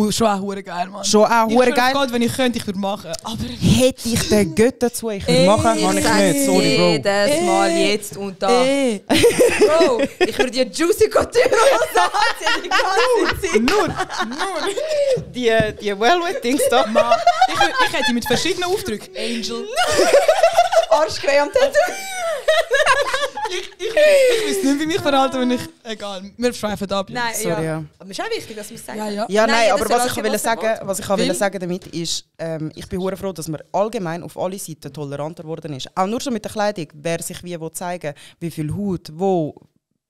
Schon auch hure geil, Mann. Schon auch hure geil. Gott, wenn ich könnte, ich würde machen. Aber hätte ich den Götter dazu, ich würde machen, kann ich nicht. Sorry, Bro. Jedes Mal jetzt und da. Bro, ich würde dir Juicy Couture anziehen, die ganze Zeit. Nur. Die Velvet-Dings da. Man, ich hätte mit verschiedenen Aufdrücken. Angel. Arschgeweih am Tattoo. Ich weiß nicht, wie mich verhalten, wenn ich... Egal, wir schweifen ab. Nein, sorry, ja. Aber es ist auch wichtig, dass wir es sagen. Ja, nein, aber was ich wollte sagen damit ist, ich bin hure froh, dass man allgemein auf alle Seiten toleranter geworden ist. Auch nur schon mit der Kleidung, wer sich wie zeigen will, wie viel Haut, wo...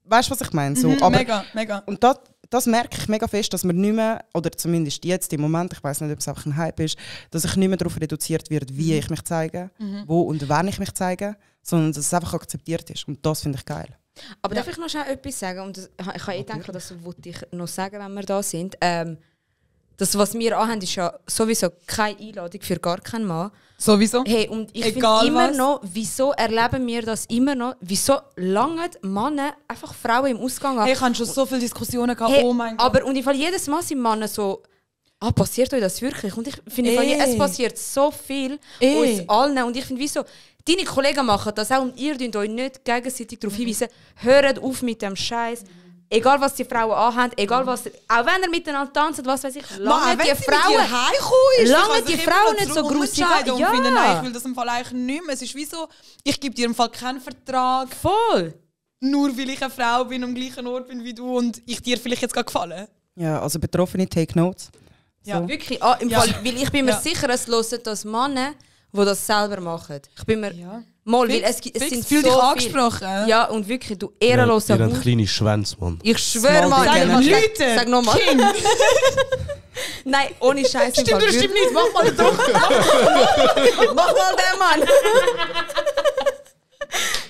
Weißt du, was ich meine? So, aber, mega. Und das merke ich mega fest, dass man nicht mehr, oder zumindest jetzt im Moment, ich weiß nicht, ob es einfach ein Hype ist, dass ich nicht mehr darauf reduziert wird, wie ich mich zeige, wo und wann ich mich zeige, sondern dass es einfach akzeptiert ist. Und das finde ich geil. Aber darf ich noch schnell etwas sagen? Und ich habe gedacht, das wollte ich noch sagen, wenn wir da sind. Das, was wir anhaben, ist ja sowieso keine Einladung für gar keinen Mann. Sowieso? Hey, und ich finde immer noch, wieso erleben wir das immer noch? Wieso langen Männer einfach Frauen im Ausgang an? Hey, ich habe schon so viele Diskussionen gehabt, hey, oh mein Gott. Aber und jedes Mal sind Männer so, passiert euch das wirklich? Und ich finde, es passiert so viel uns allen. Und ich finde, wieso? Deine Kollegen machen das auch und ihr dürft euch nicht gegenseitig darauf hinweisen, hört auf mit dem Scheiß. Egal was die Frauen anhaben, egal was, auch wenn ihr miteinander tanzt, was weiß ich, lange die Frauen nicht so gruselig an. Ja. Finden, nein, ich will das im Fall eigentlich nicht mehr. Es ist wie so, ich gebe dir im Fall keinen Vertrag. Voll. Nur weil ich eine Frau bin, am gleichen Ort bin wie du und ich dir vielleicht jetzt gerade gefallen. Ja, also Betroffene, take notes. So. Ja, wirklich. Im Fall, weil ich bin mir sicher, es hören das Männer, die das selber machen. Ich bin mir... Mal, weil es sind so dich angesprochen. Ja, und wirklich, du ehrenloser Ihr habt kleine Schwänze, Mann. Ich schwöre mal, sag nochmal. Nein, ohne Scheiß. Stimmt oder stimmt nicht? Mach mal den Druck. Mach mal den Mann.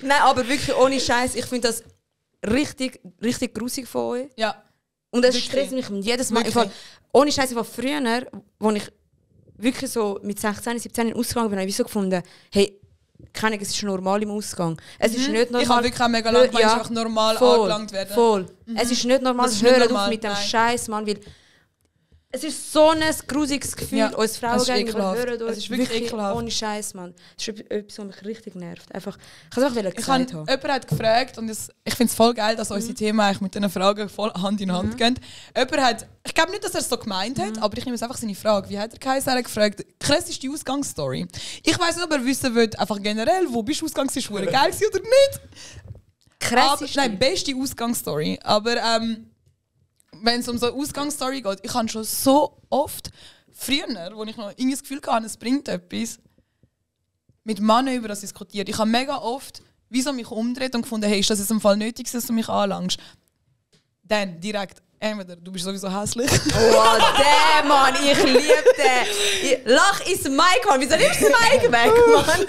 Nein, aber wirklich ohne Scheiß. Ich finde das richtig, richtig grusig von euch. Ja. Und es stresst mich jedes Mal. Fall, ohne Scheiß, ich war früher, als ich wirklich so mit 16, 17 ausgegangen bin, habe ich so gefunden, hey, es ist normal im Ausgang. Es ist nicht normal. Ich habe wirklich auch mega lange gemeint, einfach normal angelangt werden. Voll. Es ist nicht normal, hört auf mit dem Scheiß, Mann, weil Es ist so ein grusiges Gefühl, Ja, uns Frauen es ist gegenüber ekelhaft. hören uns Es ist wirklich ekelhaft. ohne Scheiß, Mann. Das ist etwas, was mich richtig nervt. Einfach, ich kann es einfach Jemand hat gefragt, und ich finde es voll geil, dass unsere Themen eigentlich mit diesen Fragen voll Hand in Hand gehen. Jemand hat, ich glaube nicht, dass er es so gemeint hat, aber ich nehme jetzt einfach seine Frage. Wie hat der Kaiser gefragt? Krasseste Ausgangsstory. Ich weiss nicht, ob er wissen will, einfach generell, wo bist du ausgegangen, ist geil gewesen oder nicht? Krasseste? Nein, beste Ausgangsstory. Aber wenn es um so eine Ausgangsstory geht, ich habe schon so oft, früher, wo ich noch irgendwie das Gefühl hatte, es bringt etwas, mit Männern über das diskutiert. Ich habe mega oft wieso mich umgedreht und gefunden, hey, ist das jetzt im Fall nötig, dass du mich anlangst? Dann direkt, entweder du bist sowieso hässlich. Oh, der Mann, ich liebe den. Lach ins Mic, Mann. Wieso nimmst du das Mic weg, Mann?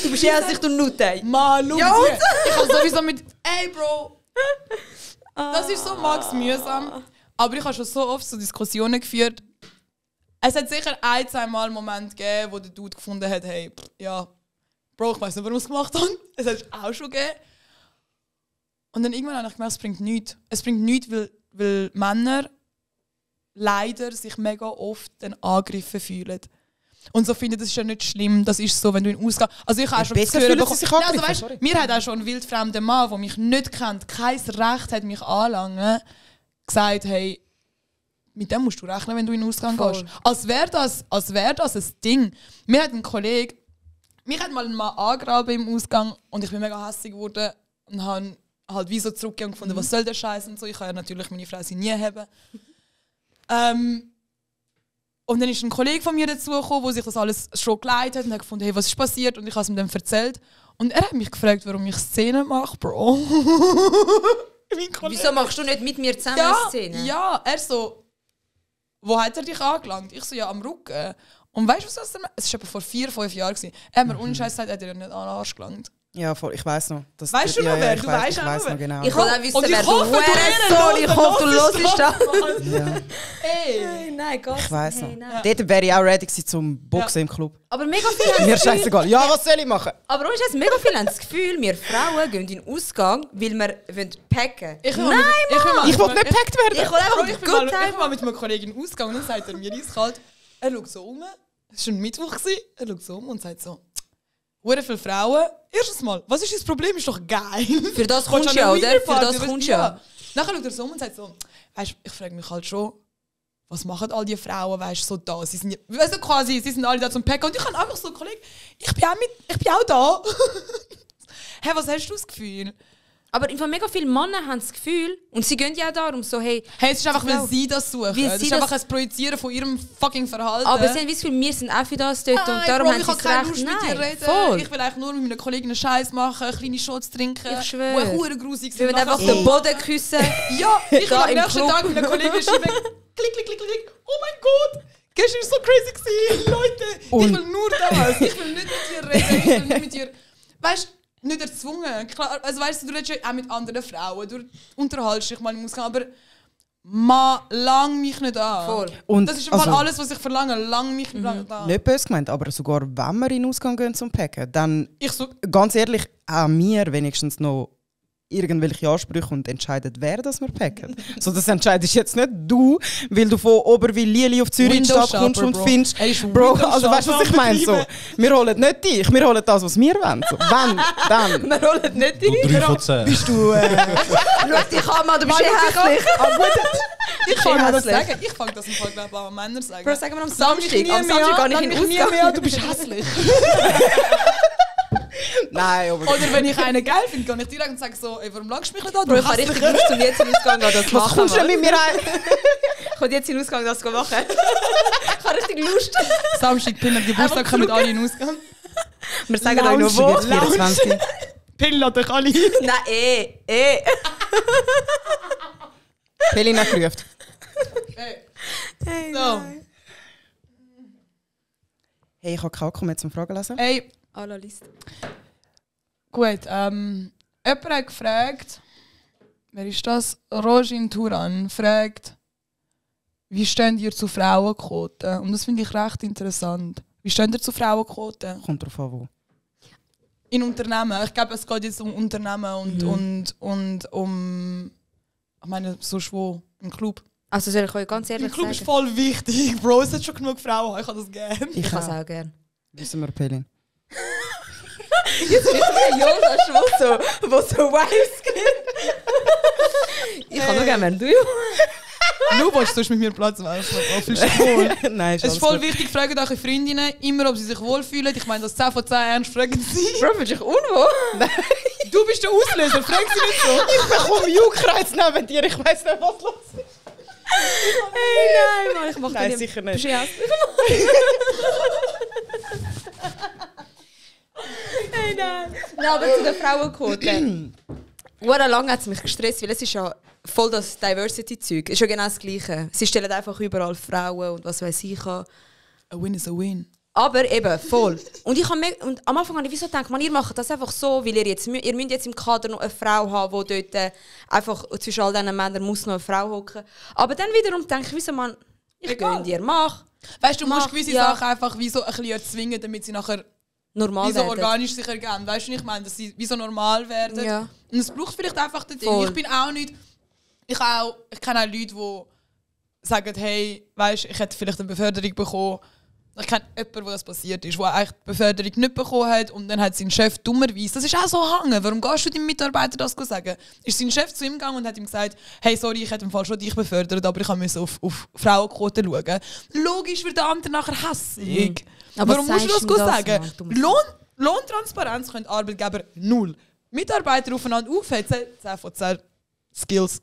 Du bist hässlich, du Nutte. Mann, schau Ja, dir. Ich habe sowieso mit, ey Bro, das ist so max mühsam. Aber ich habe schon so oft so Diskussionen geführt. Es hat sicher ein, zwei Mal einen Moment gegeben, wo der Dude gefunden hat, hey, ja, Bro, ich weiß nicht, warum ich es gemacht habe. Es hat es auch schon gegeben. Und dann irgendwann habe ich gemerkt, es bringt nichts. Es bringt nichts, weil Männer leider sich mega oft dann angegriffen fühlen. Und so finde ich, das ist ja nicht schlimm. Das ist so, wenn du in Ausgang... Also ich habe schon besser gehört, fühlen sie sich angegriffen, weißt, sorry. mir hat auch schon ein wildfremder Mann, der mich nicht kennt, kein Recht hat, mich anlangen, gesagt, hey, mit dem musst du rechnen, wenn du in den Ausgang gehst. Als wäre das ein Ding. Mir hat ein Kollege... Mich hat mal ein Mann angegraben im Ausgang und ich bin mega hässlich geworden und habe halt wie so zurückgegangen und gefunden, was soll der Scheiß und so. Ich kann ja natürlich meine Fresse nie haben. Und dann ist ein Kollege von mir dazugekommen, der sich das alles schon geleitet hat und hat gefunden, hey, was ist passiert? Und ich habe es ihm dann erzählt. Und er hat mich gefragt, warum ich Szenen mache, Bro. Wieso machst du nicht mit mir zusammen ja, eine Szene? Ja, er so, wo hat er dich angelangt? Ich so, ja, am Rücken. Und weißt du, was das war? Es war etwa vor 4-5 Jahren. Er hat mir ohne Scheiß gesagt, er hat dir nicht an den Arsch gelangt. Ja, voll, ich weiss noch. Das, weißt du noch wer? Ich Du weiss, weißt ich auch weiss noch noch genau. Ich will auch wissen, Und ich wer du hoffe, du Hurensohn. Ich hoffe, du hörst das. Ja. Ey! Nein, Gott. Ich weiss noch. Hey, nein. Dort wäre ich auch ready gewesen zum Boxen im Club. Aber mega viele haben Mir das Gefühl, scheißegal. Ja, was soll ich machen? aber ohne Scheiß, mega viele haben das Gefühl, wir Frauen gehen in den Ausgang, weil wir packen. Ich will Nein, Ich will nicht gepackt werden. ich will einfach Ich einen bin Good mal Time. mit einem Kollegen ausgegangen und dann sagt er mir eiskalt, er schaut so um, es war schon Mittwoch, er schaut so um und sagt so, hure viele Frauen, erstens mal, was ist das Problem, ist doch geil. Für das kommst du ja, oder? Für das kommst du ja. Nachher schaut er so um und sagt so, weißt, ich frage mich halt schon, was machen all die Frauen, weißt, so da, sie sind, weißt du, quasi, sie sind alle da zum Packen und ich habe einfach so, Kollege, ich bin auch da. Hey, was hast du das Gefühl? Aber im Fall mega viele Männer haben das Gefühl, und sie gehen ja darum so, hey... Hey, es ist einfach, weil sie das suchen. Weil Es sie ist einfach ein Projizieren von ihrem fucking Verhalten. Aber sie haben das Gefühl, wir sind auch für das dort und darum Bro, haben ich sie habe das keine Recht. Lust mit dir Nein, reden. voll. Ich will eigentlich nur mit meinen Kollegen Scheiß machen, kleine Shots trinken. Ich schwöre. Die hure grusig Wir sind. wollen einfach Nachher den Boden küssen. Ja, ich will Da am im nächsten Club. Tag mit einem Kollegen schreiben. Klick, klick, klick, klick. Oh mein Gott, gestern war so crazy gewesen. Leute, ich will nur das. Ich will nicht mit dir reden. Ich will nicht mit dir... Weißt du, nicht erzwungen. Klar, also weißt du redest ja auch mit anderen Frauen. Du unterhaltest dich mal im Ausgang, aber man lang mich nicht an. Voll. Und Das ist im Fall also, alles, was ich verlange. Lang mich nicht an. nicht böse gemeint, aber sogar wenn wir in den Ausgang gehen zum Packen, dann, Ich so, ganz ehrlich, auch mir wenigstens noch irgendwelche Ansprüche und entscheidet, wer das wir packen. So, das entscheidest jetzt nicht du, weil du von Oberwil-Lili auf Zürich in die Window Stadt kommst Shopper, und Bro. findest, Er ist Bro, Window also weißt du, was ich meine? So, wir holen nicht dich, wir holen das, was wir wollen. So, wenn, dann. Wir holen nicht Du dich. 3 von 10. Bist du... Schau dich an, Mann, du bist hässlich. ich kann mir das hässlich. sagen. Ich fange das im Fall, glaube ich, an Männer sagen. Bro, sagen wir am Samstag Samstag. Am Samstag gehe ich in den nie Ausgang. mehr, du bist hässlich. Nein, aber... Oder wenn ich einen geil finde, kann ich direkt und sage so, ey, warum langst du mich nicht an? Bro, ich habe richtig Lust, um jetzt in den Ausgang gehen, das zu Was machen. kommst du denn Mann. mit mir ein? Ich will jetzt in den Ausgang das machen. Ich habe richtig Lust. Samstag, Pille, Geburtstag, kommen alle in den Ausgang. Wir sagen euch noch wo. Jetzt 24. Pille, lass dich alle. Nein, Helena gerufen. Hey. So. Hey, ich habe keinen Akku mehr zum Fragen lesen. Hey, À la Liste. gut, jemand hat gefragt, wer ist das? Rojin Turan fragt, wie steht ihr zu Frauenquoten? Und das finde ich recht interessant. Wie steht ihr zu Frauenquoten? Kommt drauf an, wo. In Unternehmen. Ich glaube, es geht jetzt um Unternehmen und um Ich meine, so schwul im Club. Also soll ich euch ganz ehrlich Im Club sagen? ist voll wichtig. Bro, es hat schon genug Frauen. Ich habe das gerne. Ich kann es auch gerne. Wissen wir, Pelin. Jetzt ist der Jonas, wo so Wives gibt. Ich kann nur gerne, wenn du. Du willst sonst mit mir Platz wechseln. Oh, viel schwul. Nein, Es ist voll wichtig, fragt eure Freundinnen immer, ob sie sich wohlfühlen. Ich meine, das 10 von 10 ernst, fragen sie. Bro, bist du dich unwohl? Du bist der Auslöser, frag sie nicht so. Ich bekomme Juckreiz neben dir, ich weiss nicht, was los ist. Hey, nein, Mann, ich mach Nein, nicht. sicher nicht. Bist du hässlich? Hey, nein. Nein, aber zu den Frauenquote. Ura lang hat es mich gestresst, weil es ist ja voll das Diversity-Zeug. Es ist ja genau das Gleiche. Sie stellen einfach überall Frauen und was weiß ich. A win is a win. Aber eben, voll. Und, und am Anfang habe ich so gedacht, man, ihr macht das einfach so, weil ihr müsst jetzt im Kader noch eine Frau haben, die dort einfach zwischen all diesen Männern muss noch eine Frau hocken. Aber dann wiederum denke ich, wieso man, ich gönne dir, mach. Weißt du, du musst gewisse Sachen einfach wie so ein bisschen erzwingen, damit sie nachher normal wie so werden. Organisch sich ergeben. Weißt du, was ich meine? Dass sie wie so normal werden. Ja. Und es braucht vielleicht einfach den Ding. Voll. Ich bin auch nicht... Ich kenne auch Leute, die sagen, hey, weißt, ich hätte vielleicht eine Beförderung bekommen. Ich kenne jemanden, wo das passiert ist, der eigentlich die Beförderung nicht bekommen hat und dann hat sein Chef dummerweise... Das ist auch so hängen. Warum gehst du deinem Mitarbeiter das sagen? Ist sein Chef zu ihm gegangen und hat ihm gesagt, hey, sorry, ich hätte im Fall schon dich befördert, aber ich musste auf Frauenquote schauen. Logisch wird der andere nachher hässig. Aber warum musst du das sagen? Mann, Lohntransparenz können Arbeitgeber null. Mitarbeiter aufeinander aufhetzen, 10 von 10 Skills.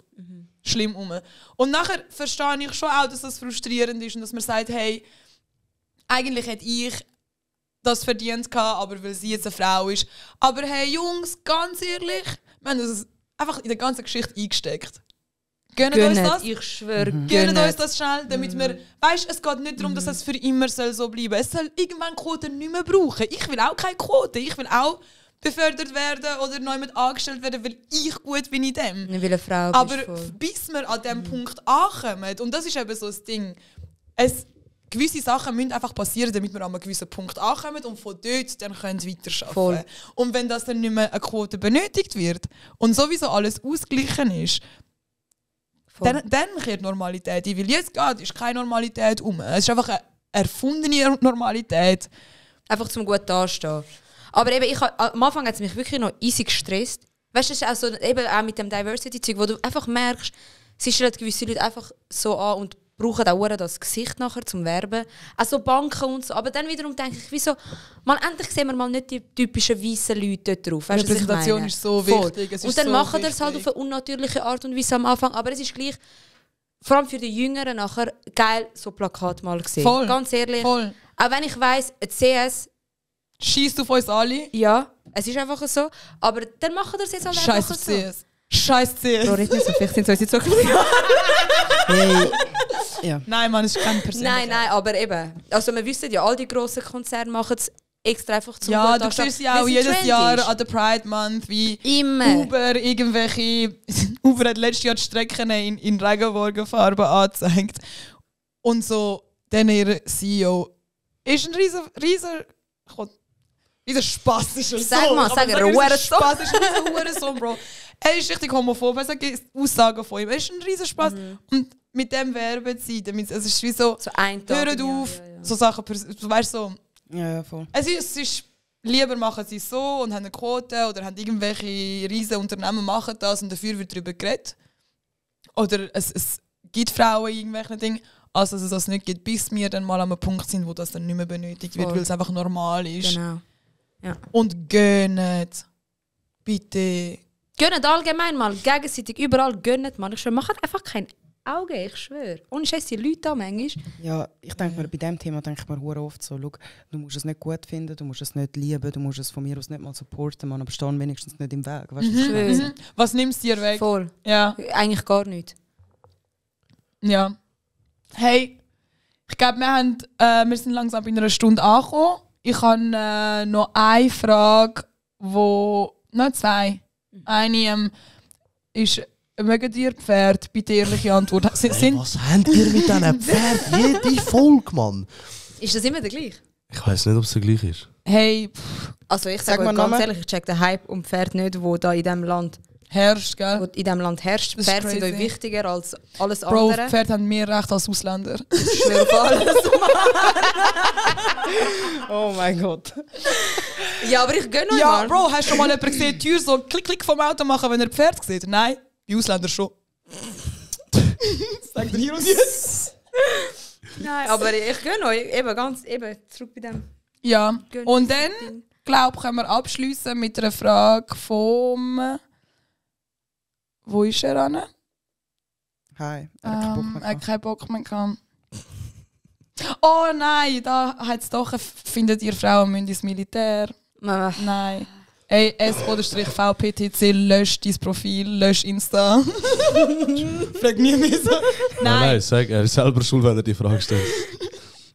Schlimm um. Und nachher verstehe ich schon auch, dass das frustrierend ist und dass man sagt, hey, eigentlich hätte ich das verdient gehabt, aber weil sie jetzt eine Frau ist. Aber hey Jungs, ganz ehrlich, wir haben das einfach in der ganzen Geschichte eingesteckt. Gönnt uns das? Ich schwöre, Gönnt uns das schnell, damit wir... Weißt, es geht nicht darum, dass es für immer so bleiben soll. Es soll irgendwann Quoten nicht mehr brauchen. Ich will auch keine Quote. Ich will auch befördert werden oder neu mit angestellt werden, weil ich gut bin in dem. Ich will eine Frau. Aber bis wir an diesem Punkt ankommen, und das ist eben so das Ding, gewisse Sachen müssen einfach passieren, damit wir an einem gewissen Punkt ankommen und von dort dann können weiterarbeiten. Voll. Und wenn das dann nicht mehr eine Quote benötigt wird und sowieso alles ausgeglichen ist, dann kehrt Normalität ein. Weil jetzt ist keine Normalität um. Es ist einfach eine erfundene Normalität. Einfach zum gut dastehen. Aber eben, am Anfang hat es mich wirklich noch easy gestresst. Weißt du, das ist auch so, eben auch mit dem Diversity-Zeug, wo du einfach merkst, sie stellen gewisse Leute einfach so an und brauchen auch das Gesicht nachher zum Werben. Auch so Banken und so. Aber dann wiederum denke ich, wieso, endlich sehen wir mal nicht die typischen weißen Leute dort drauf. Weißt, die Präsentation ist so wichtig. Es ist und dann so machen das halt auf eine unnatürliche Art und Weise am Anfang. Aber es ist gleich, vor allem für die Jüngeren nachher, geil, so Plakat mal gesehen. Voll. Ganz ehrlich. Voll. Auch wenn ich weiss, ein CS... Schießt auf uns alle? Ja, es ist einfach so. Aber dann machen wir es jetzt halt einfach so. CS. Scheiß CS. Bro, nicht so, vielleicht sind es unsere Zukunft. Hey. Ja. Nein, Mann, es ist kein persönlicher. Nein, aber eben. Also wir wissen ja, all die grossen Konzerne machen es extra einfach zum Ja, Guten du siehst ja auch jedes Jahr an der Pride Month, wie immer Uber Uber hat letztes Jahr die Strecken in Regenbogenfarben angezeigt. Und so, dann ihr CEO ist ein riesen Spaß. Ist er Sag so. mal, sag er, Spaß ist ein Hurensohn, Bro. Er ist richtig homophob, er sagt Aussagen von ihm. Er ist ein riesen Spaß. Und mit dem werben sie, damit es ist wie so ein Tag, hört auf, so Sachen, du weißt so. Ja, voll. Es ist lieber machen sie es so und haben eine Quote oder haben irgendwelche riesen Unternehmen machen das und dafür wird darüber geredet. Oder es gibt Frauen in irgendwelchen Dingen, als dass es das nicht gibt, bis wir dann mal an einem Punkt sind, wo das dann nicht mehr benötigt wird, weil es einfach normal ist. Genau. Ja. Und gönnt. Bitte. Gönnt allgemein mal, gegenseitig, überall gönnt mal. Ich schwöre, macht einfach kein Auge, ich schwöre. Ohne Scheiß, die Leute da manchmal. Ja, ich denke mir, bei diesem Thema denke ich mir hure oft so, schau, du musst es nicht gut finden, du musst es nicht lieben, du musst es von mir aus nicht mal supporten, man, aber stehen wenigstens nicht im Weg. Weißt du, was nimmst du dir weg? Voll. Ja. Eigentlich gar nicht. Ja. Hey, ich glaube, wir sind langsam bei einer Stunde angekommen. Ich habe noch eine Frage, noch zwei. Eine ist, mögen ihr Pferd? Bitte ehrliche Antwort. Was habt ihr mit diesen Pferden? Jede Folge, Mann. Ist das immer der gleiche? Ich weiss nicht, ob es der gleiche ist. Hey, also ich sage euch ganz ehrlich, ich check den Hype um Pferd nicht, wo da in diesem Land herrscht, gell? Wo in diesem Land herrscht. Das ist Pferde sind crazy. euch wichtiger als alles Bro, andere. Pferde haben mehr Recht als Ausländer. Ich schwöre auf alles. Oh mein Gott. Ja, aber ich gönne euch Ja, mal. Bro, hast du schon mal jemanden gesehen, die Tür so klick vom Auto machen, wenn er Pferd sieht? Nein, bei Ausländern schon. Sagt er hier und jetzt? Nein, aber ich gönne euch. Eben zurück bei dem. Ja, Gönn und euch dann, Ding. glaube ich, können wir abschließen mit einer Frage vom... Wo ist er an? Hi. Er hat keinen Bock mehr Er hat keinen Bock mehr gehabt. Oh nein, da hat es doch... Findet ihr Frauen müssen ins Militär? Nein. Ey, S-VPTC, lösch dein Profil, lösch Insta. Frag nie mehr so. Nein, sag, er ist selber schuld, wenn er die Frage stellt.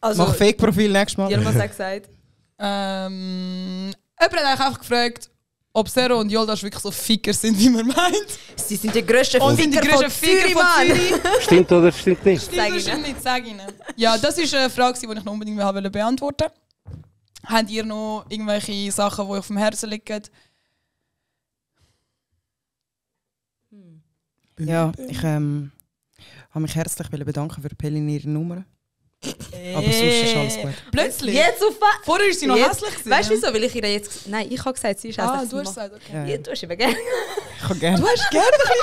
Also, Mach Fake-Profil nächstes Mal. Jemand hat gesagt. Jemand hat eigentlich einfach gefragt, ob Zero und Yoldash wirklich so Ficker sind, wie man meint. Sie sind die grössten Und sind die grössten Ficker von Zürich. Stimmt oder stimmt nicht? Stimmt oder stimmt nicht, sag ihnen. Ja, das ist eine Frage, die ich noch unbedingt beantworten wollte. Habt ihr noch irgendwelche Sachen, die euch auf dem Herzen liegen? Ja, ich habe mich herzlich bedanken für Pelin ihre Nummer. Aber sonst ist alles gut. Plötzlich? Jetzt auf Vorher war sie noch hässlich. Weißt du wieso? Weil ich ihr jetzt... Nein, ich habe gesagt, sie ist hässlich. Du hast gesagt, okay. Ja, Ja, du hast eben gerne. Ich kann gerne. Du hast gerne ein bisschen...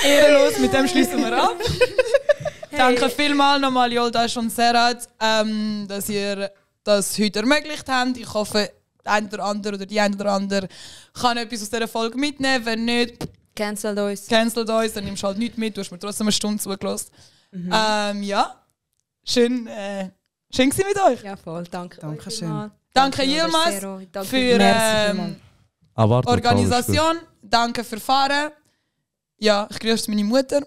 Ehrenlos, mit dem schließen wir ab. Danke vielmals nochmal, Yoldash und Serhat, dass ihr das heute ermöglicht habt. Ich hoffe, der eine oder andere oder die eine oder andere kann etwas aus dieser Folge mitnehmen. Wenn nicht, Cancelt uns. cancelt uns, dann nimmst du halt nichts mit. Du hast mir trotzdem eine Stunde zugelassen. Ja, schön gewesen mit euch. Ja, voll. Danke. Dankeschön. Danke Yilmaz für Organisation. Danke für Fahren. Ja, ich grüße meine Mutter.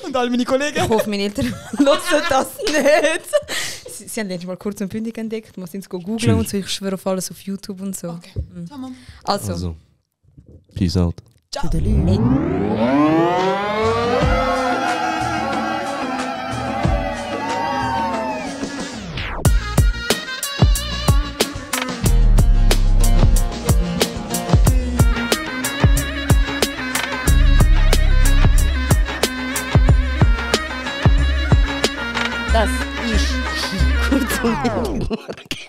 Und all meine Kollegen. Ich hoffe, meine Eltern hören das nicht. Sie haben letztes Mal kurz und bündig entdeckt. Man sind googeln und so. Ich schwöre auf alles auf YouTube und so. Okay, tamam. Also. Peace out. Ciao. Das ist kurz und bündig.